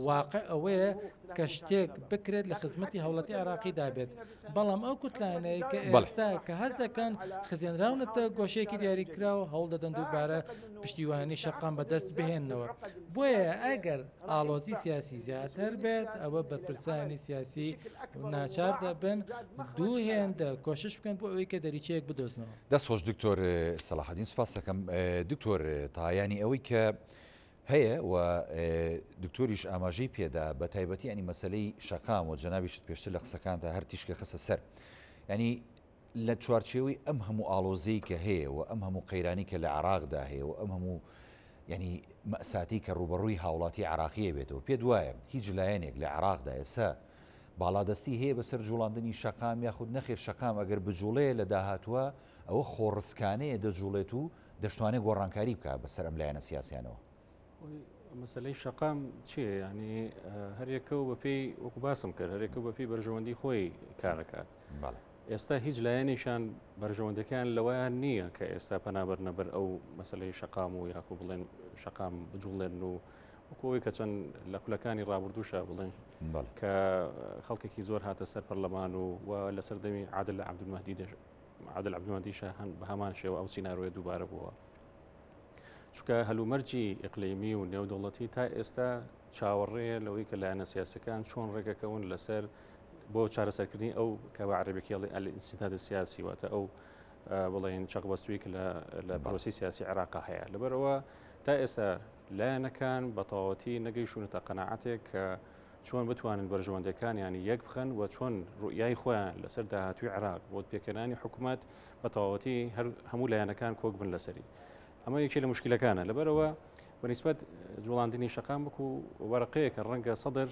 [SPEAKER 2] واقع ئەوەیە کە شتێک بکرێت لە خزمەتی هاوڵاتی عێراقیدا بێت بەڵام ئەو کوتلانەی کە ئێستا کە هەست دەکەن خزێنراونەتە گۆشەیەکی دیاریکراو هەوڵ دەدەن دووبارە پشتیوانی شەقام بەدەست بهێننەوە بۆیە ئەگەر ئاڵۆزی سیاسی زیاتر بێت ئەوە بەرپرسانی سیاسی ناچار دەبن دوو هێندە کۆشش بکەن بۆ ئەوەی کە دەریچەیەک بدۆزنەوە.
[SPEAKER 1] دەست خۆش دکتۆر سەلاحەدین سوپاس دەکەم دکتۆر تایانی ئەوەی کە هەیە و دکتۆریش ئاماژەی پێدا بە تایبەتی ئەنی مەسلەی شەقام و جەنابیشت پێشتر لە قسەکانتا هەر تیشکە خستە سەر ینی لە چوارچێوەی ئەم هەموو ئاڵۆزیەی کە هەیە و ئەم هەموو قەیرانی کە لە عێراقدا هەیە و ئەم هەموو یعنی مەساتی کە ڕووبەڕووی هاوڵاتی عێراقیە بێتەوە پێت وایە هیچ لایەنێک لە عێراقدا ئێستا باڵادەستی هەیە بەسەر جوڵاندنی شەقام یاخود نەخێر شەقام ئەگەر بجوڵێ لە داهاتووە ئەوە خۆڕسکانەیە دەجوڵێت و دەشتوانێت گۆڕانکاری بکات بەسەر ئەم لایەنە سیاسیانەوە؟
[SPEAKER 3] مەسلەی شەقام چییە ینی هەرێکە و بەپێی وەکو باسم کرد هەرێکە بەپی بەرژەوەندی خۆی کارەکات ئێستا هیچ لایەنێکیان بەرژەوەندەکان لەوەیان نییە کە ئێستا پەنابەرنە بەر ئەو مەسلەی شەقام و یاخو بڵێن شەقام بجوڵێن و وەکەوەی کە چەند لە خولەکانی ڕابردووشە بڵێن کە خەڵکێکی زۆر هاتە سەر پەرلەمان و و لە سەردەمی عادل لە عبدمەدی عادل عبدمەدیشە هەن بە هەمان شێوە ئەو سینناروێ دووبارە بووە. چونکە هەلومەرجی ئیقلیمی و نێودەوڵەتی تا ئێستا چاوەڕێیە لەوەی کە لایەنە سیاسەکان چۆن ڕێگەکەون لەسەر بۆ چارەسەرکردنی ئەو کە بە عەرەبیەکەی ئەڵێ الانسداد السیاسی واتە ئەو بڵێن چەقبەستووی کە لە پرۆسی سیاسی عێراقا هەیە لەبەرەوە تا ئێستا لایەنەکان بە تەواوەتی نەگەیشتونەتە قەناعەتێک کە چۆن بتوانن بەرژەوەندەکانیان یەک بخەن و چۆن ڕوئیای خۆیان لەسەر داهاتوی عێراق بۆ پێکهێنانی حکوومەت بە تەواوەتی هەر هەموو لایەنەکان کۆک بن لەسەری ئەمە یەکێ لە مشکلەکانە لەبەرەوە بەنیسبەت جوڵاندنی شەقام بکو وەرەقەیە کە ڕەنگە سەدر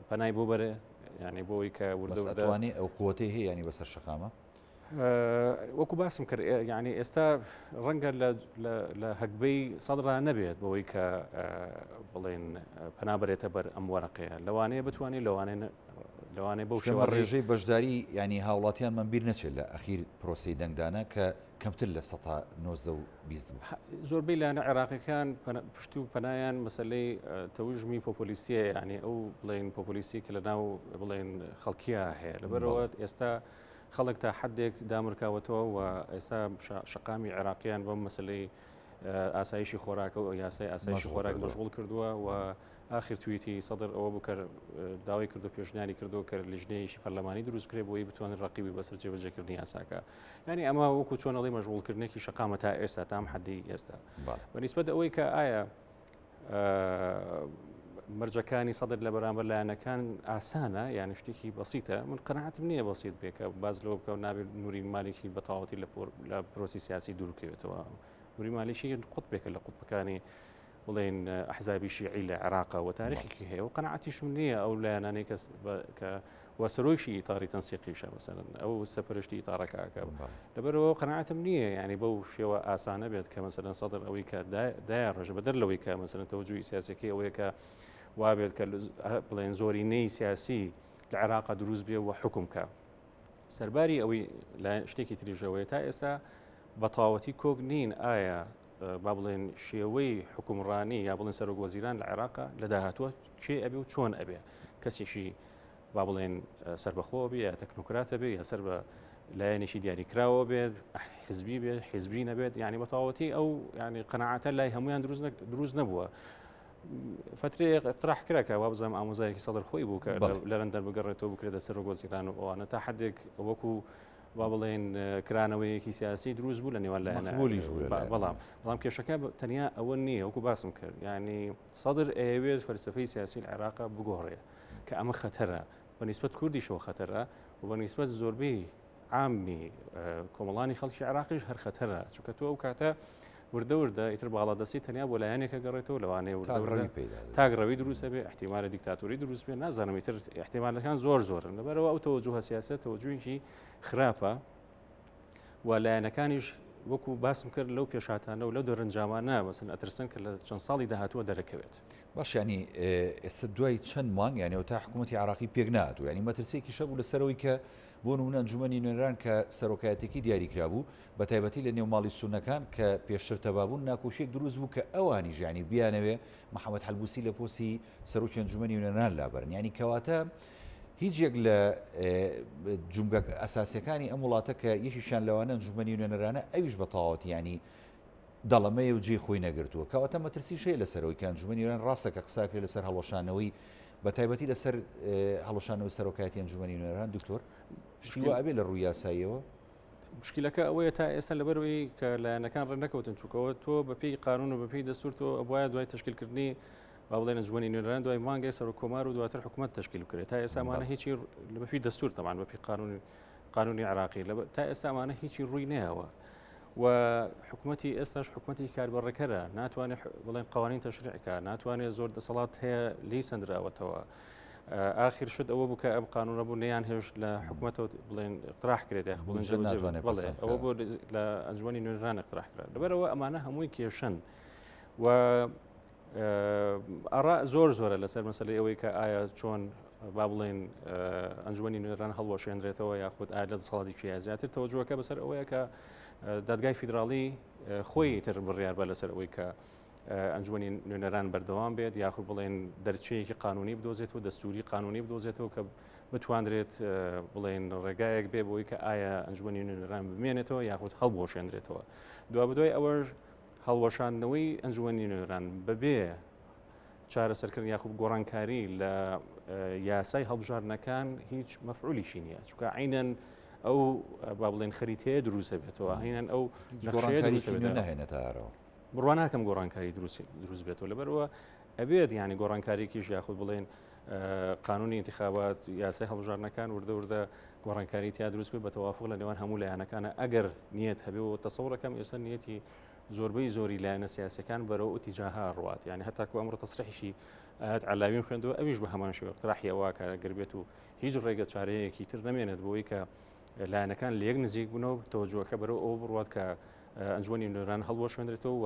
[SPEAKER 3] پەنای بۆ بەرێ یعنی بۆی کە
[SPEAKER 1] وردەوانی ئەو قوتەی هەیە ینی بەسەر شەقامە
[SPEAKER 3] وەکو باسم کرد یعنی ئێستا ڕەنگە لە هەگبەی سەدرا نەبێت بەوەی کە بڵێن پەنابرێتە بەر ئەم وەرەقەیە لەوانەیە بتوانێت لەوانەیە لەوانەیە بەو
[SPEAKER 1] شێوە ڕێژەی بەشداری ینی هاوڵاتیانمان بیر نەچێت لە ئەخیر پرۆسی دەنگدانە کە کەمتر لە 1920 بوو.
[SPEAKER 3] زۆربەی لایەنە عێراقیەکان پشت و پەنایان مەسلەی تەوژمی پۆپۆلیستیە یعنی ئەو بڵێن پۆپۆلیستی کە لە ناو بڵێن خەڵکیە هەیە لەبەرەوە ئێستا خەڵک تا حدێک دامرکاوەتەوە و ئێستا شقامی عێراقیان بەم مەسلەی ئاسایشی خۆراکە و یاسای ئاسایشی خۆراک مەشغوڵ کردووە و ئاخر تویتی سەدر ئەوە بوو کە داوای کردو پێشنیاری کردو کە لیژنەیەکی پەرلەمانی دروست بکرێت بۆی بتوانن ڕقیبی بەسەر جێبەجێکردنی یاساکە یعنی ئەمە وەکو چۆنەڵی مەشغوڵکردنێکی شەقامە تا ئێستا تام حەدی ئێستا بە نیسبەت ئەوەی کە ئایا مەرجەکانی سەدر لە بەرامبەر لایەنەکان ئاسانە یان شتێکی بەسیتە من قەناعەتم نییە بەسیت بێ کە باز لەوە بکە و نابێت نوری مالیکی بە تەواوەتی لە پرۆسی سیاسی دوورکەوێتەوە نوری مالیکی قوتبێکە لە قوتبەکانی بڵێن ئەحزابی شیعی لە عێراقا و تاریخێکی هەیە و قەناعەتیشم نییە ئەو لایەنانەی کە و سەرۆکی ئیتاری تەنسیقیشە مەسەلەن ئەو سەپەرشتی ئیتارەکە ئەکا لەبەرەوە قەناعەتم نییە یعنی بەو شێوە ئاسانە بێت کە مەسەلەن سەدر ئەوەی کە دایان ڕێژە بەدەر لەوەی کە مەسەلەن تەوەجوهی سیاسەکەی ئەوەیە کە وابێت کە بڵێن زۆرینەی سیاسی لە عێراقا دروست بێ و حکوم کە سەرباری ئەوەی شتێکی تریژەوەیە تا ئێستا بە تەواوەتی کۆک نین ئایا با بڵێن شێوەی حکومڕانی یا بڵێن سەرۆک وەزیران لە عێراقا لە داهاتووە کێ ئەبێ و چۆن ئەبێ کەسێکی با بڵێن سربەخۆ بێ یا تەکنۆکراتە بێ یا سەر بە لایەنێکی دیاریکراوە بێت حزبی بێت حزبی نەبێت یعنی بەتەواوەتی ئەو ینی قەنەعاتە لای هەمویان دروست نەبووە فترەیەک اقتراح کرا کە وابزانم ئامۆزایەکی سەدر خۆی بوو کە لە لەندەن بگەڕێتەوە بکرێتە سەرۆک وەزیران و ئەوانە تا حدێک وەکو با بڵێن کرانەوەیەکی سیاسی دروست بوو لە نێوان لایەنە بەڵام بەڵام کێشەکە تەنیا ئەوە نییە وەکو باسم کرد ینی سەدر ئەیەوێت فەلسفەی سیاسی لە عێراق بگۆڕێ کە ئەمە خەتەرە بە نیسبەت کوردیشەوە خەتەرە و بە نیسبەت زۆربەی عامی کۆمەڵانی خەڵکی عێراقیش هەر خەتەرە چونکە تۆ ئەو کاتە وردە وردە ئیتر باڵادەستی تەنیا بۆ لایەنێکە گەڕێتەوە لەوانەیە وردە وردە تاکڕەوی دروست بێ احتیمالە دیکتاتۆری دروست بێ نازانم ئیتر احتیمالەکان زۆر زۆرن لەبەرەوە ئەو تەوەجوهە سیاسە تەوەجوهێکی خراپە و لایەنەکانیش وەکو باسم کرد لەو پێشهاتانە و لەو دەرەنجامانە بەسن ئەترسن کە لە چەند ساڵی داهاتووە دەرەکەوێت.
[SPEAKER 1] باش ینی ئێستا دوای چەند مانگ یانەوە تا حکوومەتی عراقی پێک نهاتوو ینی مەترسیەکی شەبوو لەسەرەوەی کە بۆ نمونە ئەنجومەنی نوێنەران کە سەرۆکایەتێکی دیاری کرابوو بە تایبەتی لە نێو ماڵی سوننەکان کە پێشتر تەبا بوون ناکۆکییەک دروست بوو کە ئەوانیش یانی بیانەوێ محەمەد حەلبوسی لە پۆستی سەرۆکی ئەنجومەنی نوێنەران لابەرن یانی کەواتە هیچ یەک لە جومگە ئەساسیەکانی ئەم وڵاتە کە یەکیشیان لەوانە ئەنجومەنی نوێنەرانە ئەویش بە تەواوەتی یانی دەڵەمەیە و جێی خۆی نەگرتووە کەواتە مەترسیش هەیە لەسەرەوەی کە ئەنجومەنی نوێنەران ڕاستە کە قسە کرێ لەسەر هەڵوەشانەوەی بە تایبەتی لەسەر هەڵوەشانەوەی سەرۆکایەتی ئەنجومەنی نوێنەران دکتۆر شتی وا ئەبێ لە ڕووی یاساییەوە؟
[SPEAKER 3] مشکلەکە ئەوەیە تا ئێستا لەبەرەوەی کە لایەنەکان ڕێ نەکەوتن چونکەوە تۆ بەپێی قانون و بەپێی دەستور تۆ ئەبواە دوای تشکیلکردنی با بڵێن ئەنجومەنی نوێنەران دوای مانگێک سەرۆک کۆمار و دواتر حکوومەت تشکیل بکرێت تا ئێستا ئەمانە هیچی بەپێی دەستور تەمان بەپێی قانون قانونی عراقی تا ئێستا ئەمانە هیچی ڕووی نەیەوە و حکوومەتی ئێستاش حکوومەتی کاربەڕێکەرە ناتوانێت بڵێن قوانین تەشریعکە ناتوانێت زۆر دەسەڵات هەیە لی سندراوەتەوە. ئاخر شت ئەوە بوو کە ئەم قانونە بوو نەیان هێشت لە حکوومەتەوە بڵێن اقتراح کرێت یاخ بڵێن جێبەجێ بڵێ ئەوە بۆ لە ئەنجومەنی نوێنەران اقتراح کرا لەبەرەوە ئەمانە هەمووی کێشن و ئەڕا زۆر زۆرە لەسەر مەسلەی ئەوەی کە ئایا چۆن با بڵێن ئەنجومەنی نوێنەران هەڵوەشێنرێتەوە یاخود ئایا لە دەسەڵاتی کێیە زیاتر تەوەجوەکە بەسەر ئەوەیە کە دادگای فیدراڵی خۆی تر بڕیار بە لەسەر ئەوەی کە ئەنجومەنی نوێنەران بەردەوام بێت یاخود بڵێن دەرچەیەکی قانونی بدۆزێتەوە دەستوری قانونی بدۆزێتەوە کە بتواندرێت بڵێن ڕێگایەک بێ بۆی کە ئایا ئەنجومەنی نوێنەران بمێنێتەوە یاخود هەڵبوەشێنرێتەوە دوابدوای ئەوەش هەڵوەشاندنەوەی ئەنجومەنی نوێنەران بەبێ چارەسەرکردن یاخود گۆڕانکاری لە یاسای هەڵبژاردنەکان هیچ مەفعولیشی نییە چونکە عینەن ئەو با بڵێن خەریتەیە دروست دەبێتەوە هینەن ئەو نەخشەیە دروست دەبێتەوە
[SPEAKER 1] ناهێنێتە ئارەوە.
[SPEAKER 3] بڕوا ناکەم گۆڕانکاری دروست بێتەوە لەبەرەوە ئەبێت یعنی گۆڕانکاریکیش یاخود بڵێن قانونی انتخابات یاسای هەڵبژاردنەکان وردە وردە گۆڕانکاری تیا دروست بێت بە تەوافق لە نێوان هەموو لایەنەکانە ئەگەر نیەت هەبێ و تەسەوڕەکەم ئێستا نیەتی زۆربەی زۆری لایەنە سیاسەکان بەرەو ئوتیجاها ڕوات یعنی هەتاکو ئەمڕۆ تەسریحیشی ئاەت علاویم خوێندەوە ئەویش بە هەمان شێوە اقتراحی ئەوە کە گەر بێت و هیچ ڕێگە چارەیەکی تر نەمێنێت بۆی کە لایەنەکان لە یەک نزیک بوونەوە تەوەجوەکە بەرەو ئەوە بڕوات کە ئەنجومەنی نوێنەران هەڵبوەشێنرێتەوە و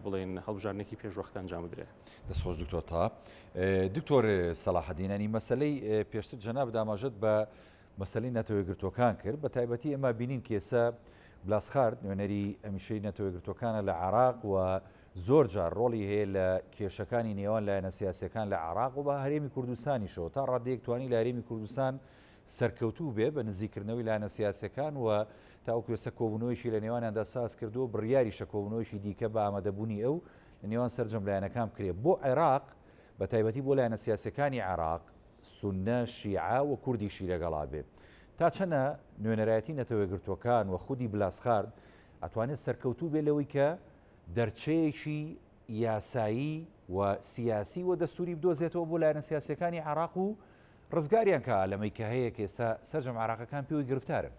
[SPEAKER 3] بڵێن هەڵبژاردنێکی پێشوەختە ئەنجام بدرێت.
[SPEAKER 1] دەست خۆش دکتۆر تا. دکتۆر سەلاحەدین ینی مەسەلەی پێشتر جەنابت ئاماژەت بە مەسەلەی نەتەوەیەکگرتووەکان کرد بە تایبەتی ئێمە بینین کە ئێستا بلاسخارت نوێنەری هەمیشەی نەتەوەیەکگرتووەکانە لە عێراق و زۆر جار ڕۆڵی هەیە لە کێشەکانی نێوان لایەنە سیاسیەکان لە عێراق و بە هەرێمی کوردستانیشەوە تا ڕادەیەک توانی لە هەرێمی کوردستان سەرکەوتوو بێ بە نزیککردنەوەی لایەنە سیاسیەکان و تاوەکو ئێستا کۆبوونەوەیەکی لە نێوانیاندا ساز کردووە و بڕیاریشە کۆبوونەوەیەکی دیکە بە ئامادەبوونی ئەو لە نێوان سەرجەم لایەنەکان بکرێت بۆ عێراق بە تایبەتی بۆ لایەنە سیاسیەکانی عێراق سوننە، شیعە و کوردیشی لەگەڵا بێ. تا چەنە نوێنەرایەتی نەتەوەیەکگرتووەکان و خودی بلاسخارت ئەتوانێت سەرکەوتوو بێ لەوەی کە دەرچەیەکی یاسایی و سیاسی و دەستوری بدۆزێتەوە بۆ لایەنە سیاسیەکانی عێراق و ڕزگاریان کا لەمەی کە هەیە کە ئێستا سەرجەم عێراقەکان پێوەی گرفتارن.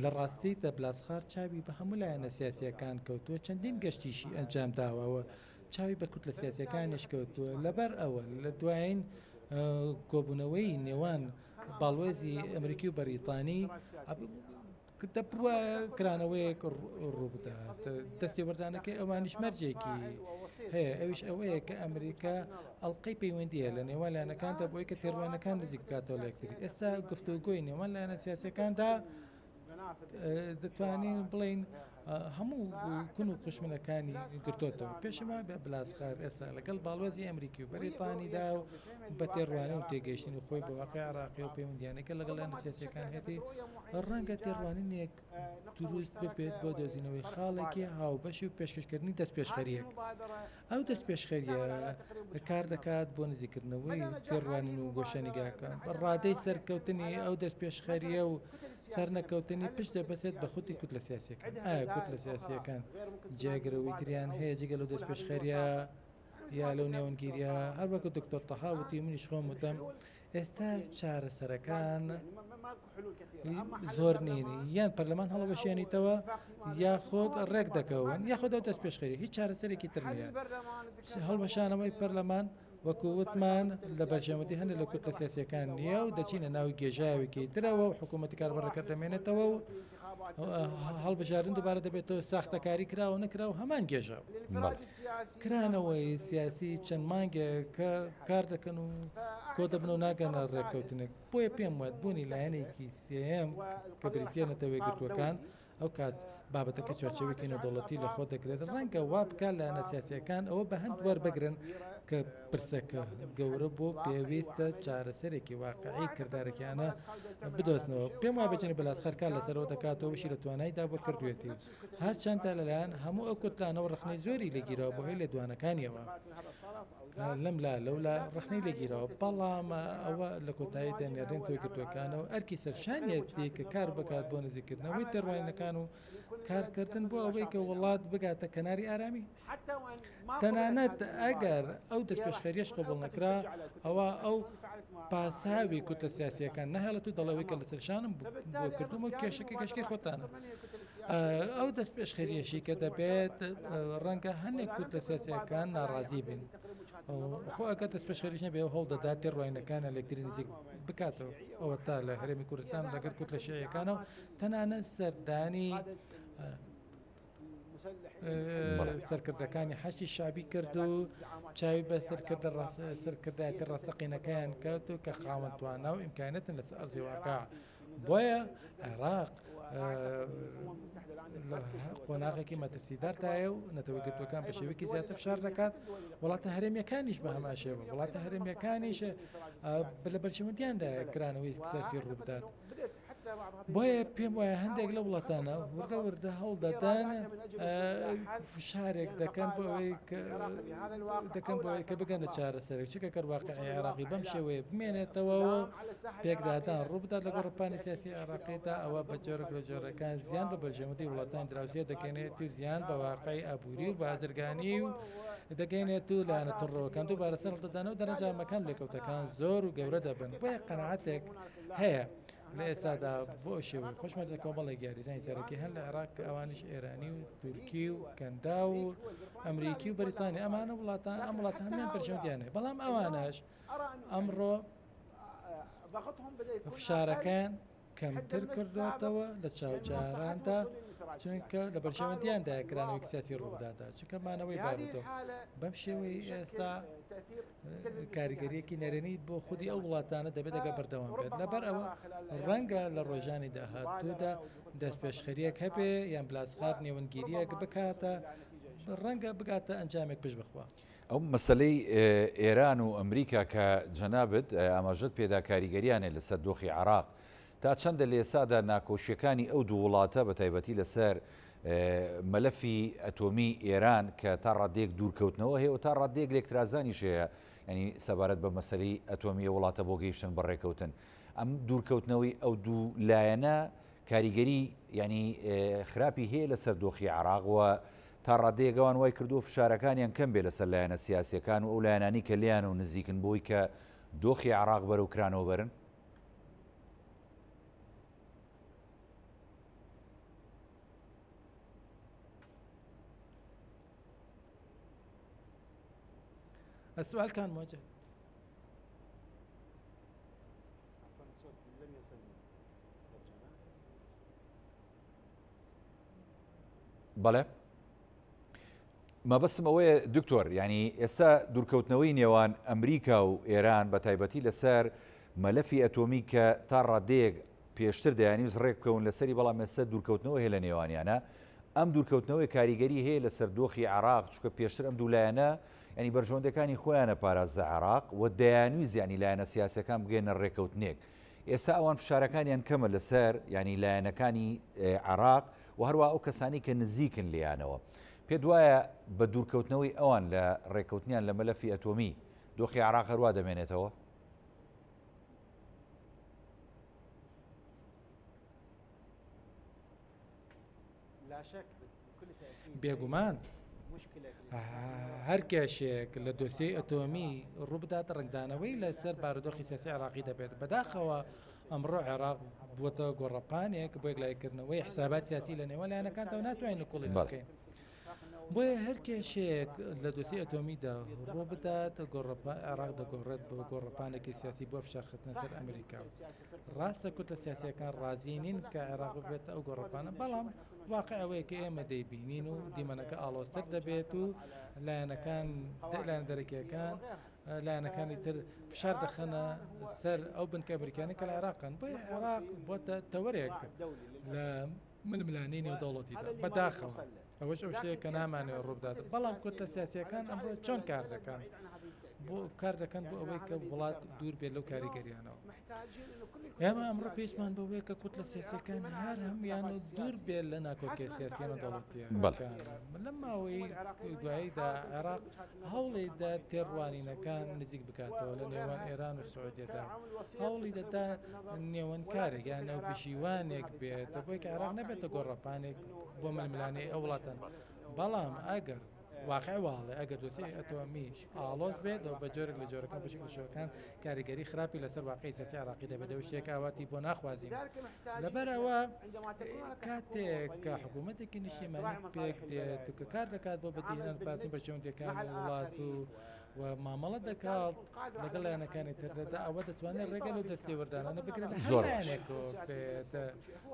[SPEAKER 2] لە ڕاستیدا بلاسخار چاوی بە هەموو لایەنە سیاسییەکان کەوتووە، چەندین گەشتیشی ئەنجام داوە و چاوی بە کوتلە سیاسییەکانیش کەوتووە. لەبەر ئەوە لە دوایین کۆبوونەوەی نێوان باڵوێزی ئەمریکی و بەریتانی دەبوایە کرانەوەیەک ڕووبدات. دەستێوەردانەکەی ئەوانیش مەرجێکی هەیە، ئەویش ئەوەیە کە ئەمریکا ئەڵقەی پەیوەندییە لە نێوان لایەنەکاندا بۆ ئەوەی کە تێڕوانینەکان نزیک بکاتەوە لە یەکتری. ئێستا گفتوگۆی نێوان لایەنە سیاسییەکاندا دەتوانین بڵێین هەموو کون و قوشمنەکانی گرتۆتەوە. پێشم وابێ بلاسخار ئێستا لەگەڵ باڵوێزی ئەمریکی و بەریتانیدا و بە تێڕوانین و تێگەیشتنی خۆی بە واقیع عێراقی و پەیوەندییانەی لەگەڵ لایەنە سیاسییەکان هەیەتی، ڕەنگە تێڕوانینێک دروست ببێت بۆ دۆزینەوەی خاڵێکی هاوبەش و پێشکەشکردنی دەستپێشخەرییەک. ئەو دەستپێشخەرییە کار دەکات بۆ نزیککردنەوەی تێڕوانین و گۆشەنیگاکان. بە ڕادەی سەرکەوتنی ئەو دەستپێشخەرییە و سەرنەکەوتنی پشت دەبەستێت بە خودی کوتلە سیاسییەکان. ئایا کوتلە سیاسییەکان جێگرەوەی تریان هەیە جگە لەو دەستپێشخەرییە یا لەو نێوەندگیرییە؟ هەر وەکو دکتۆر تەها وتی و منیش خۆم وتم، ئێستا چارەسەرەکان زۆر نین، یان پەرلەمان هەڵەوەشێنیتەوە یاخود ڕێک دەکەون یاخود ئەو دەستپێشخەری، هیچ چارەسەرێکی تر نییە. هەڵوەشانەوەی پەرلەمان وەکو وتمان لە بەرژەوەندی هەندێک لە کوتلە سیاسیەکان نییە و دەچینە ناو گێژاوێکی ترەوە و حکوومەتی کاربڕەکە دەمێنێتەوە و هەڵبژاردن دووبارە دەبێتەوە ساختەکاری کراوە نەکرا و هەمان گێژاو. کرانەوەی سیاسی چەند مانگێکە کار دەکەن و کۆ دەبن و ناگەنە ڕێککەوتنێک، بۆیە پێم وایە بوونی لایەنێکی سێیەم کە بریتییە نەتەوە یەکگرتووەکان، ئەو کات بابەتەکە چوارچێوەیەکی نێودەوڵەتی لەخۆ دەگرێت، ڕەنگە وا بکات لایەنە سیاسییەکان ئەوە بە هەند وەربگرن کە پرسەکە گەورە بوو، پێویستە چارەسەرێکی واقعی کردارەکیانە بدۆزنەوە. پێم وایە جەنابی بلاسخار کار لەسەر ئەوە دەکات و ئەوەشی لە توانایدا بووە کردوویەتی. هەرچەندە لەلایەن هەموو ئەو کوتلانەوە ڕەخنەی زۆری لێگیراوە بەهۆی لێدوانەکانیەوە لەملا لەولا ڕەخنەی لێگیراوە، بەڵام ئەوە لە کۆتاییدا نێردەی تۆگرتووەکانەوە ئەرکی سەرشانیەتی کە کار بکات بۆ نزیککردنەوەی تێڕوانینەکان و کارکردن بۆ ئەوەی کە وڵات بگاتە کەناری ئارامی. تەنانەت ئەگەر ئەو دەستپێشخەریەش قبوڵ نەکرا، ئەوا ئەو پاساوی کوتلە سیاسییەکان ناهێڵێت و دەڵێ ئەوەی کە لەسەر شانم بۆ کردوومە کێشەکە کێشەکەی خۆتانە. ئەو دەستپێشخەریەشی کە دەبێت ڕەنگە هەندێک کوتلە سیاسییەکان ناڕازی بن. خۆ ئەگەر دەستپێشخەریش نەبێ هەوڵ دەدات تێڕوانینەکانە لێکتری نزیک بکاتەوە. ئەوە تا لە هەرێمی کوردستان لەگەڵ کوتلە شیعیەکانەوە تەنانەت سەردانی سەرکردەکانی حەشدی شەعبی کرد و چاوی بە سەرکردایەتی ڕاستەقینەکەیان کەوت و کە خاوەن توانا و ئیمکانەتن لەسەر ئەرزی واقع. بۆیە عێراق قۆناغێکی مەترسیداردایە و نەتەوە یەکگرتووەکان بە شێوەیەکی زیاتر فشار دەکات، وڵاتە هەرێمییەکانیش بە هەمان شێوە، وڵاتە هەرێمییەکانیش لە بەرژەوەندیاندایە کرانەوەی سیاسی ڕووبدات. بۆیە پێم وایە هەندێک لە وڵاتانە وردە وردە هەوڵ دەدەن فشارێک دەکەن بۆ ئەوەی دەکەن بۆ ئەوەی کە بگەنە چارەسەرێک چونکە گەر واقعی عێراقی بەم شێوەیە بمێنێتەوە و پێکدادان ڕووبدات لە گۆڕەپانی سیاسی عێراقیدا ئەوە بە جۆرێک لە جۆرەکان زیان بە بەرژەوەندی وڵاتانی دراوسێ دەگەێنێت و زیان بە واقعی ئابووری و بازرگانی و دەگەێنێت و لایەنە توندڕەوەکان دووبارە سەرهەڵدەدەنەوە دەرەنجامەکان لێکەوتەکان زۆر و گەورە دەبن بۆیە قەناعەتێک هەیە لە ئێستادا بۆ شێوەی خۆشمەرجە کۆمەڵێک یاریزانی سەرەکی هەن لە عێراق کە ئەوانیش ئێرانی و تورکی و کەندا و ئەمریکی و بەریتانی ئەمانە وڵاتان ئەم وڵاتان هەمان بەرژەوەندیان هەیە بەڵام ئەوانەش ئەمڕۆ فشارەکەیان کەمتر کردوێتەوە لە چاوجاراندا چونکە لە بەرژەوەندیاندا کرانەوەی سیاسی ڕوودادا چونکە مانەوەی بارودۆخ بەم شێوەی ئێستا کاریگەریەکی نەرێنی بۆ خودی ئەو وڵاتانە دەبێت ئەگەر بەردەوام بێت لەبەر ئەوە ڕەنگە لە ڕۆژانی داهاتوودا دەستپێشخەریەک هەبێ یان بلاسخار نێوەندگیریەک بکاتە ڕەنگە بگاتە ئەنجامێک پشت بخوا.
[SPEAKER 1] ئەو مەسەلەی ئێران و ئەمریکا کە جەنابت ئاماژەت پێدا کاریگەریانێ لەسەر دۆخی عێراق تا چەندە لە ئێستادا ناکۆکییەکانی ئەو دوو وڵاتە بە تایبەتی لەسەر مەلەفی ئەتۆمی ئێران کە تا ڕادەیەک دوورکەوتنەوە هەیە و تا ڕادەیەک لێکترازانیش هەیە. ینی سەبارەت بە مەسەلەی ئەتۆمی وڵاتە بۆ گەیشتن بە ڕێکەوتن ئەم دوورکەوتنەوەی ئەو دوو لایەنە کاریگەری ینی خراپی هەیە لەسەر دۆخی عراق و تا ڕادەیەک ئەوان وای کردووە فشارەکانیان کەم بێ لەسەر لایەنە سیاسیەکان و ئەو لایەنانی کە لێیان و نزیکن بۆی کە دۆخی عراق بەرەو کرانەوە بەرن؟
[SPEAKER 2] السؤال كان موجه
[SPEAKER 1] بەڵێ مەبەستم ئەوەیە دکتۆر ینی ئێستا دوورکەوتنەوەی نێوان ئەمریکا و ئێران بە تایبەتی لەسەر مەلەفی ئەتۆمی کە تا ڕادەیەک پێشتر دەیانویست ڕێک بکەون لەسەری بەڵام ئێستا دوورکەوتنەوە هەیە لە نێوانیانە ئەم دوورکەوتنەوەی کاریگەری هەیە لەسەر دۆخی عراق چونکە پێشتر ئەم دوو لایەنە ینی بەرژەوەندەکانی خۆیانە پاراست لە عراق و دەیانویست ینی لایەنە سیاسەکان بگەنە ڕێککەوتنێک ئێستا ئەوان فشارەکانیان کەمە لەسەر ینی لایەنەکانی عراق و هەروە ئەو کەسانی کە نزیکن لیانەوە پێت وایە بە دوورکەوتنەوەی ئەوان لە ڕێککەوتنیان لە مەلەفی ئەتۆمی دۆخی عراق هەروا دەمێنێتەوە؟
[SPEAKER 2] بێگومان هەر کێشەیەک لە دۆسیەی ئەتۆمی ڕووبدات ڕەنگدانەوەی لەسەر بارودۆخی سیاسی عێراقی دەبێت بەداخەوە ئەمڕۆ عێراق بووەتە گۆڕەپانێک بۆ یەکلاییکردنەوەی حسابات سیاسی لە نێوان لایەنەکاندا و ناتوانین نکوڵی لێ بکەین بۆیە هەر کێشەیەک لە دۆسیەی ئەتۆمیدا ڕووبدات گۆڕەپا عێراق دەگۆڕێت بۆ گۆڕەپانێکی سیاسی بۆ فشارخستنە سەر ئەمریکا ڕاستە کوتلە سیاسیەکان ڕازی نین کە عێراق ببێتە ئەو گۆڕەپانە، بەڵام واقع ئەوەیە کە ئێمە دەیبینین و دیمەنەکە ئاڵۆزتر دەبێت و لایەنەکان لایەنە دەرەکیەکان لایەنەکانی تر فشار دەخەنە سەر ئەو بنکە ئەمریکانە کە لە عێراقن بۆیە عێراق بۆتە تەوەرێک لە ململانێی نێودەوڵەتیدا بەداخەوە ئەوەش ئەو شتەیە کە نامانەوێت ڕووبدات بەڵام کوتلە سیاسیەکان ئەمڕۆ چۆن کار دەکەن بۆ کار دەکەن بۆ ئەوەی کە وڵات دوور بێت لەو کاریگەریانەوە ئێمە ئەمڕۆ پێویستمان بەوەیە کە کوتلە سیاسیەکان هەر هەمویان و دوور بێت لە ناکۆکیە سیاسیانە دەوڵەتیەکان لەم ماوەی دواییدا عێراق هەوڵی دا تێڕوانینەکان نزیک بکاتەوە لە نێوان ئێران و سعودیەدا هەوڵی دەدا نێوەندکارێک یان ناوبژیوانێک بێت بۆی کە عێراق نەبێتە گۆڕەپانێک بۆ ململانێی ئەو وڵاتان بەڵام ئەگەر واقع واڵێ ئەگەر دۆسیەی ئەتۆمی ئاڵۆز بێت و بە جۆرێک لە جۆرەکان بەشێک لە شێوەکان کاریگەری خراپی لەسەر واقعی سیاسی عێراقی دەبێت ئەو شتێک ئاواتی بۆ ناخوازین لەبەر ئەوە کاتێک کە حکوومەتێکی نیشتیمانی پێک دێت و کە کار دەکات بۆ بەدیهێنان پارتی بەرژەوەندیەکانی وڵات و و مامەڵە دەکات لەگەڵ لایەنەکانی تردا ئەوە دەتوانێت ڕێگە لەو دەستێوەردانانە بگرێت لە هەر لایەنێکەوە بێت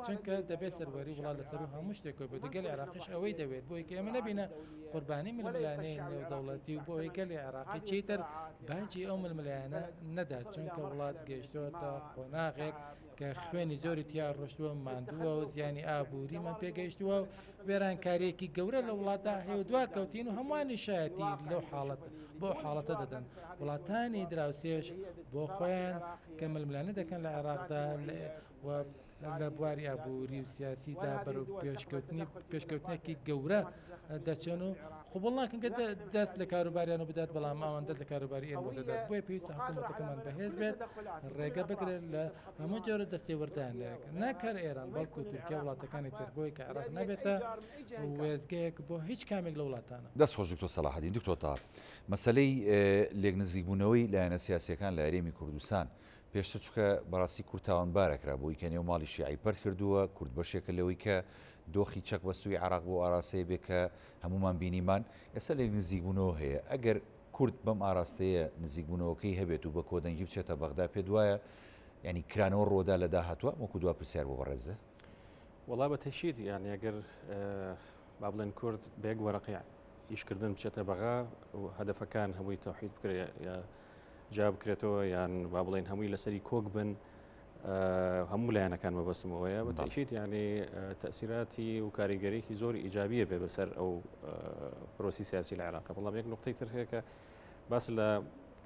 [SPEAKER 2] چونکە دەبێت سەروەری وڵات لەسەر و هەموو شتێکەوە بێت و گەلی عێراقیش ئەوەی دەوێت بۆی کە ئێمە نەبینە قوربانی ململانێی نێودەوڵەتی و بۆ ئەوەی گەلی عێراقی چیتر باجی ئەو ململانە نەدات چونکە وڵات گەیشتۆتە قۆناغێک کە خوێنی زۆری تیا ڕۆشتووە ماندووە و زیانی ئابووریمان پێگەیشتووە و وێرانکارییەکی گەورە لە وڵاتدا هەیە و دواکەوتین و هەمووانی شایەتی لەو حاڵەت بۆ حاڵەتە دەدەن وڵاتانی دراوسێش بۆ خۆیان کە ململانێ دەکەن لە عێراقدا و لە بواری ئابووری و سیاسیدا بەرەو پێشکەوتنی پێشکەوتنێکی گەورە دەچن و قبوڵ ناکەن کە دەست لە کاروباریان و بدات بەڵام ئەوان دەست لە کاروباری ئێمە دەدات بۆیە پێویستە حکوومەتەکەمان بەهێز بێت ڕێگە بگرێت لە هەموو جۆرە دەستێوەردانێک نەک هەر ئێران بەڵکو تورکیا وڵاتەکانی تر بۆی کە عێراق نەبێتە وێستگەیەک بۆ هیچ کامێک لە وڵاتانە.
[SPEAKER 1] دەست خۆش دکتۆر سەلاحەدین. دکتۆر تاهر مەسەلەی لێکنزیکبوونەوەی لایەنە سیاسیەکان لە هەرێمی کوردستان پێشتر چونکە بەڕاستی کورد تاوانبار ئەکرا بۆی کە نێو ماڵی شیعەی پەرت کردووە، کورد بەشێکە لەوەی کە دۆخی چەق بەستووی عێراق بەو ئاراستەیە بێ کە هەموومان بینیمان، ئێستا لێک نزیکبوونەوە هەیە، ئەگەر کورد بەم ئاراستەیە نزیکبوونەوەکەی هەبێت و بە کۆدەنگی بچێتە بەغدا پێت وایە یانی کرانەوە ڕووەدا لە داهاتووە؟ وەکو دوا پرسیار بۆ بەڕێزت.
[SPEAKER 3] وەڵا بە تەکید یانی ئەگەر با بڵێن کورد بە یەک وەرەقی ئیشکردن بچێتە بەغا و هەدەفەکان هەمووی تەوحید بکرێ یا جیا بکرێتەوە یان با بڵێن هەمووی لەسەری کۆک بن هەموو لایەنەکان مەبەستم ئەوەیە بە تەئکید یعنی تەسیراتی و کاریگەریکی زۆر ئیجابیە بێ بەسەر ئەو پرۆسی سیاسی لە عێراق بەڵام یەک نقطەی تر هەیە کە باس لە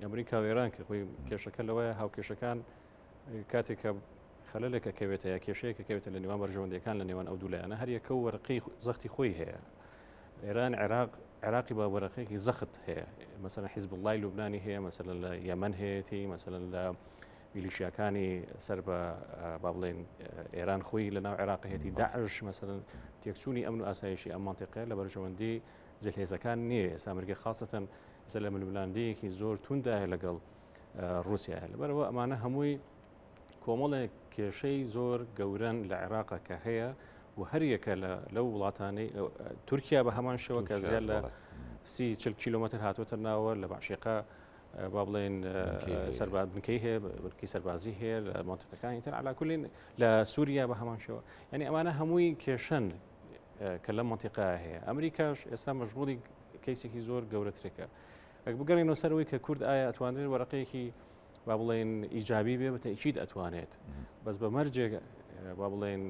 [SPEAKER 3] ئەمریکا و ئێران کرد خۆی کێشەکە لەوەیە هاوکێشەکان کاتێک کە خەلەلێکە کەوێتە یا کێشەیەکە کەوێتە لە نێوان بەرژەوەندیەکان لە نێوان ئەو دوو لایەنە هەر یەکە و وەرقەی زەختی خۆی هەیە ئێران عێراق عێراقی بە وەرەقەیەکی زەخت هەیە مەسەلەن حیزبوڵڵای لوبنانی هەیە مەسەلەن لە یەمەن هەیەتی مەسەلەن لە میلیشیاکانی سەر بە با بڵێن ئێران خۆی لە ناو عێراق هەیەی داعش مەسەلەن تێکچوونی ئەمن و ئاسایشی ئەم منطقەیە لە بەرژەوەندی زلهێزەکان نییە ئێستا ئەمریکا خاصەتەن ئێستا لە ململاندەیەکی زۆر توندایە لەگەڵ رووسیا لەبەرەوە ئەمانە هەمووی کۆمەڵێک کێشەی زۆر گەورەن لە عێراقا کە هەیە و هەریەکە لە لەو وڵاتانەی تورکیا بە هەمان شێوە کە زیاد لە 30 کیلومتر هاتووەتە ناوە لە باشیقە با بڵێن سەرباز بنکەی هەیە بنکەی سەربازی هەیە لە مەنتیقەکانی تر علا کولین لە سووریا بە هەمان شێوە یعنی ئەمانە هەمووی کێشەن کە لە مەنتیقە هەیە ئەمریکاش ئێستا مەشغوڵی کەیسێکی زۆر گەورەترێکە ئەگەر بگەڕێینەوە سەرەوەی کە کورد ئایا ئەتوانرێت وەرەقەیەکی با بڵێن ئیجابی بێ بە تەئکید ئەتوانێت بەس بە مەرجێک با بڵێن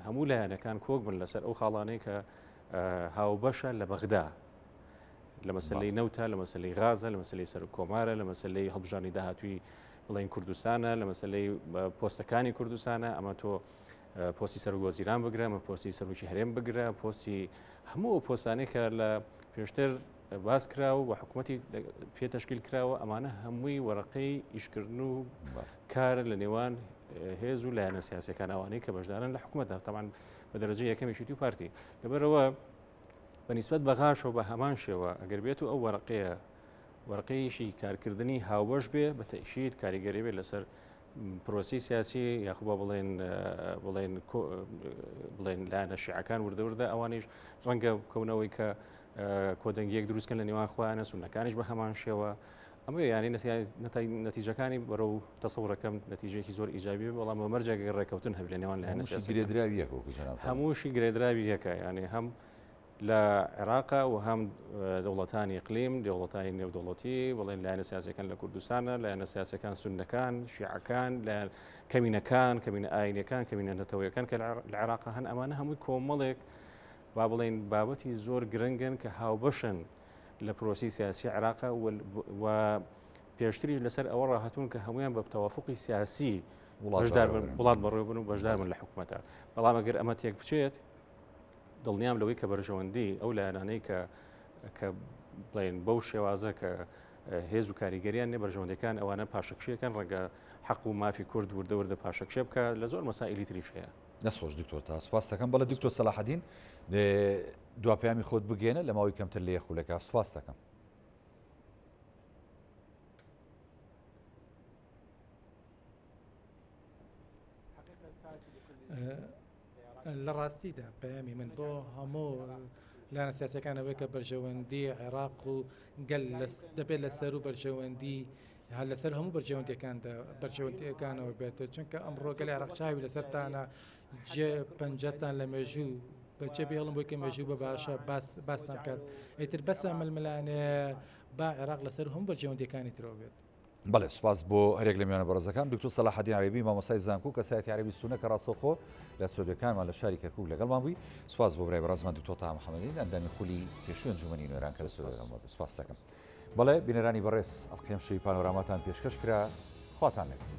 [SPEAKER 3] هەموو لایەنەکان کۆک بن لەسەر ئەو خاڵانەی کە هاوبەشە لە بەغدا لە مەسلەی نەوتە لە مەسلەی غازە لە مەسلەی سەر کۆمارە لە مەسلەی هەڵبژانی داهاتوی بڵێن کوردستانە لە مەسلەی پۆستەکانی کوردستانە ئەمە تۆ پۆستی سەرۆک وەزیران بگرە ئەمە پۆستی سەرۆکی هەرێم بگرە پۆستی هەموو ئەو پۆستانەی کە لە پێشتر باس کراوە و حکوومەتی پێ تەشکیل کراوە ئەمانە هەمووی وەرەقەی ئیشکردن و کار لە نێوان هێز و لایەنە سیاسەکان ئەوانەی کە بەشدارن لە حکوومەتدا تەمان بە دەرەجە یەکەمیشی و پارتی لەبەرەوە بەنیسبەت بەغاشەوە بە هەمان شێوە ئەگەر بێت و ئەو وەرەقەیە وەرقەیەکی کارکردنی هاوبەش بێ بە تەئکید کاریگەری بێت لەسەر پرۆسی سیاسی یاخو با بڵێن بڵێن بڵێن لایەنە شیعەکان وردە وردە ئەوانیش ڕەنگە بکەونەوەی کە کۆدەنگیەک دروستکەن لە نێوان خۆیانە سونەکانیش بە هەمان شێوە ئەمە یانی نەتیجەکانی بەرەو تەسەورەکەم نەتیجەیەکی زۆر ئیجابی بەڵام بە مەرجێک ڕێککەوتن هەبێت لە نێوان لایەنە سیاسیەکان
[SPEAKER 1] گرێدراوی یەکە وەکو جەنابتان.
[SPEAKER 3] هەمووشی گرێدراوی یەکە یانی هەم لە عێراقا و هەم دەوڵەتانی ئیقلیم، دەوڵەتانی نێودەوڵەتی، بڵێن لایەنە سیاسیەکان لە کوردستانە، لایەنە سیاسیەکان سوننەکان، شیعەکان، لایەن کەمینەکان، کەمینە ئاینیەکان، کەمینە نەتەوەیەکان کە لە عێراقا هەن، ئەمانە هەمووی کۆمەڵێک با بڵێین بابەتی زۆر گرنگن کە هاوبەشن لە پرۆسی سیاسی عێراقا و پێشتریش لەسەر ئەوە ڕاهاتوون کە هەمویان بە تەوافقی سیاسی بەشدار بن وڵات بەڕێوە بن و بەشدار بن لە حکوومەتە بەڵام ئەگەر ئەمە تێک بچێت دڵنیام لەوەی کە بەرژەوەندی ئەو لایەنانەی کە کە بڵێن بەو شێوازە کە هێز و کاریگەریان نیە بەرژەوەندەکان ئەوانە پاشەکشیەکەن ڕەنگە حەق و مافی کورد وردە وردە پاشەکشێ بکە لە زۆر مەسائلی تریش هەیە.
[SPEAKER 1] دەست خۆش دکتۆر تا سوپاس دەکەم بەڵێ دکتۆر سەلاحەدین دوا پەیامی خۆت بگەێنە لە ماوەی کەمتر لە یەک خولەکە سوپاس دەکەم.
[SPEAKER 2] لە ڕاستیدا پەیامی من بۆ هەموو لایەنە سیاسەکان ئەوەیە کە بەرژەوەندی عێراق و گەل دەبێت لەسەر و بەرژەوەندی هەر لەسەر هەموو بەرژەوەندیەکاندا بەرژەوەندیەکانەوە بێت چونکە ئەمڕۆ گەلی عێراق چاوی لەسەرتانە جێ پەنجەتان لە مێژوو بەجێ بێڵم بۆی کە مێژوو بە باشە باس باستان بکات ئیتر بەسە ململانێ با عێراق لەسەر هەموو بەرژەوەندیەکانی ترەوە بێت.
[SPEAKER 1] بەڵێ سوپاس بۆ هەریەک لە میوانە بەڕێزەکان دکتۆر سەلاحەدین عەرەبی مامۆستای زانکۆ کەسایەتی عەرەبی سونە کە ڕاستەوخۆ لە ستۆدیۆکانمان لە شاری کەرکوک لەگەڵمان بووی سوپاس بۆ برای بەڕێزمان دکتۆر تاها محەمەدین ئەندامی خولی پێشووی ئەنجومەنی نوێنەران کە لە ستۆدیۆ لەگەڵمان بوو سوپاس دەکەم بەڵێ بینەرانی بەڕێز ئەڵقەی ئەمشەوی پانۆراماتان پێشکەش کرا خواتان لەگەڵ.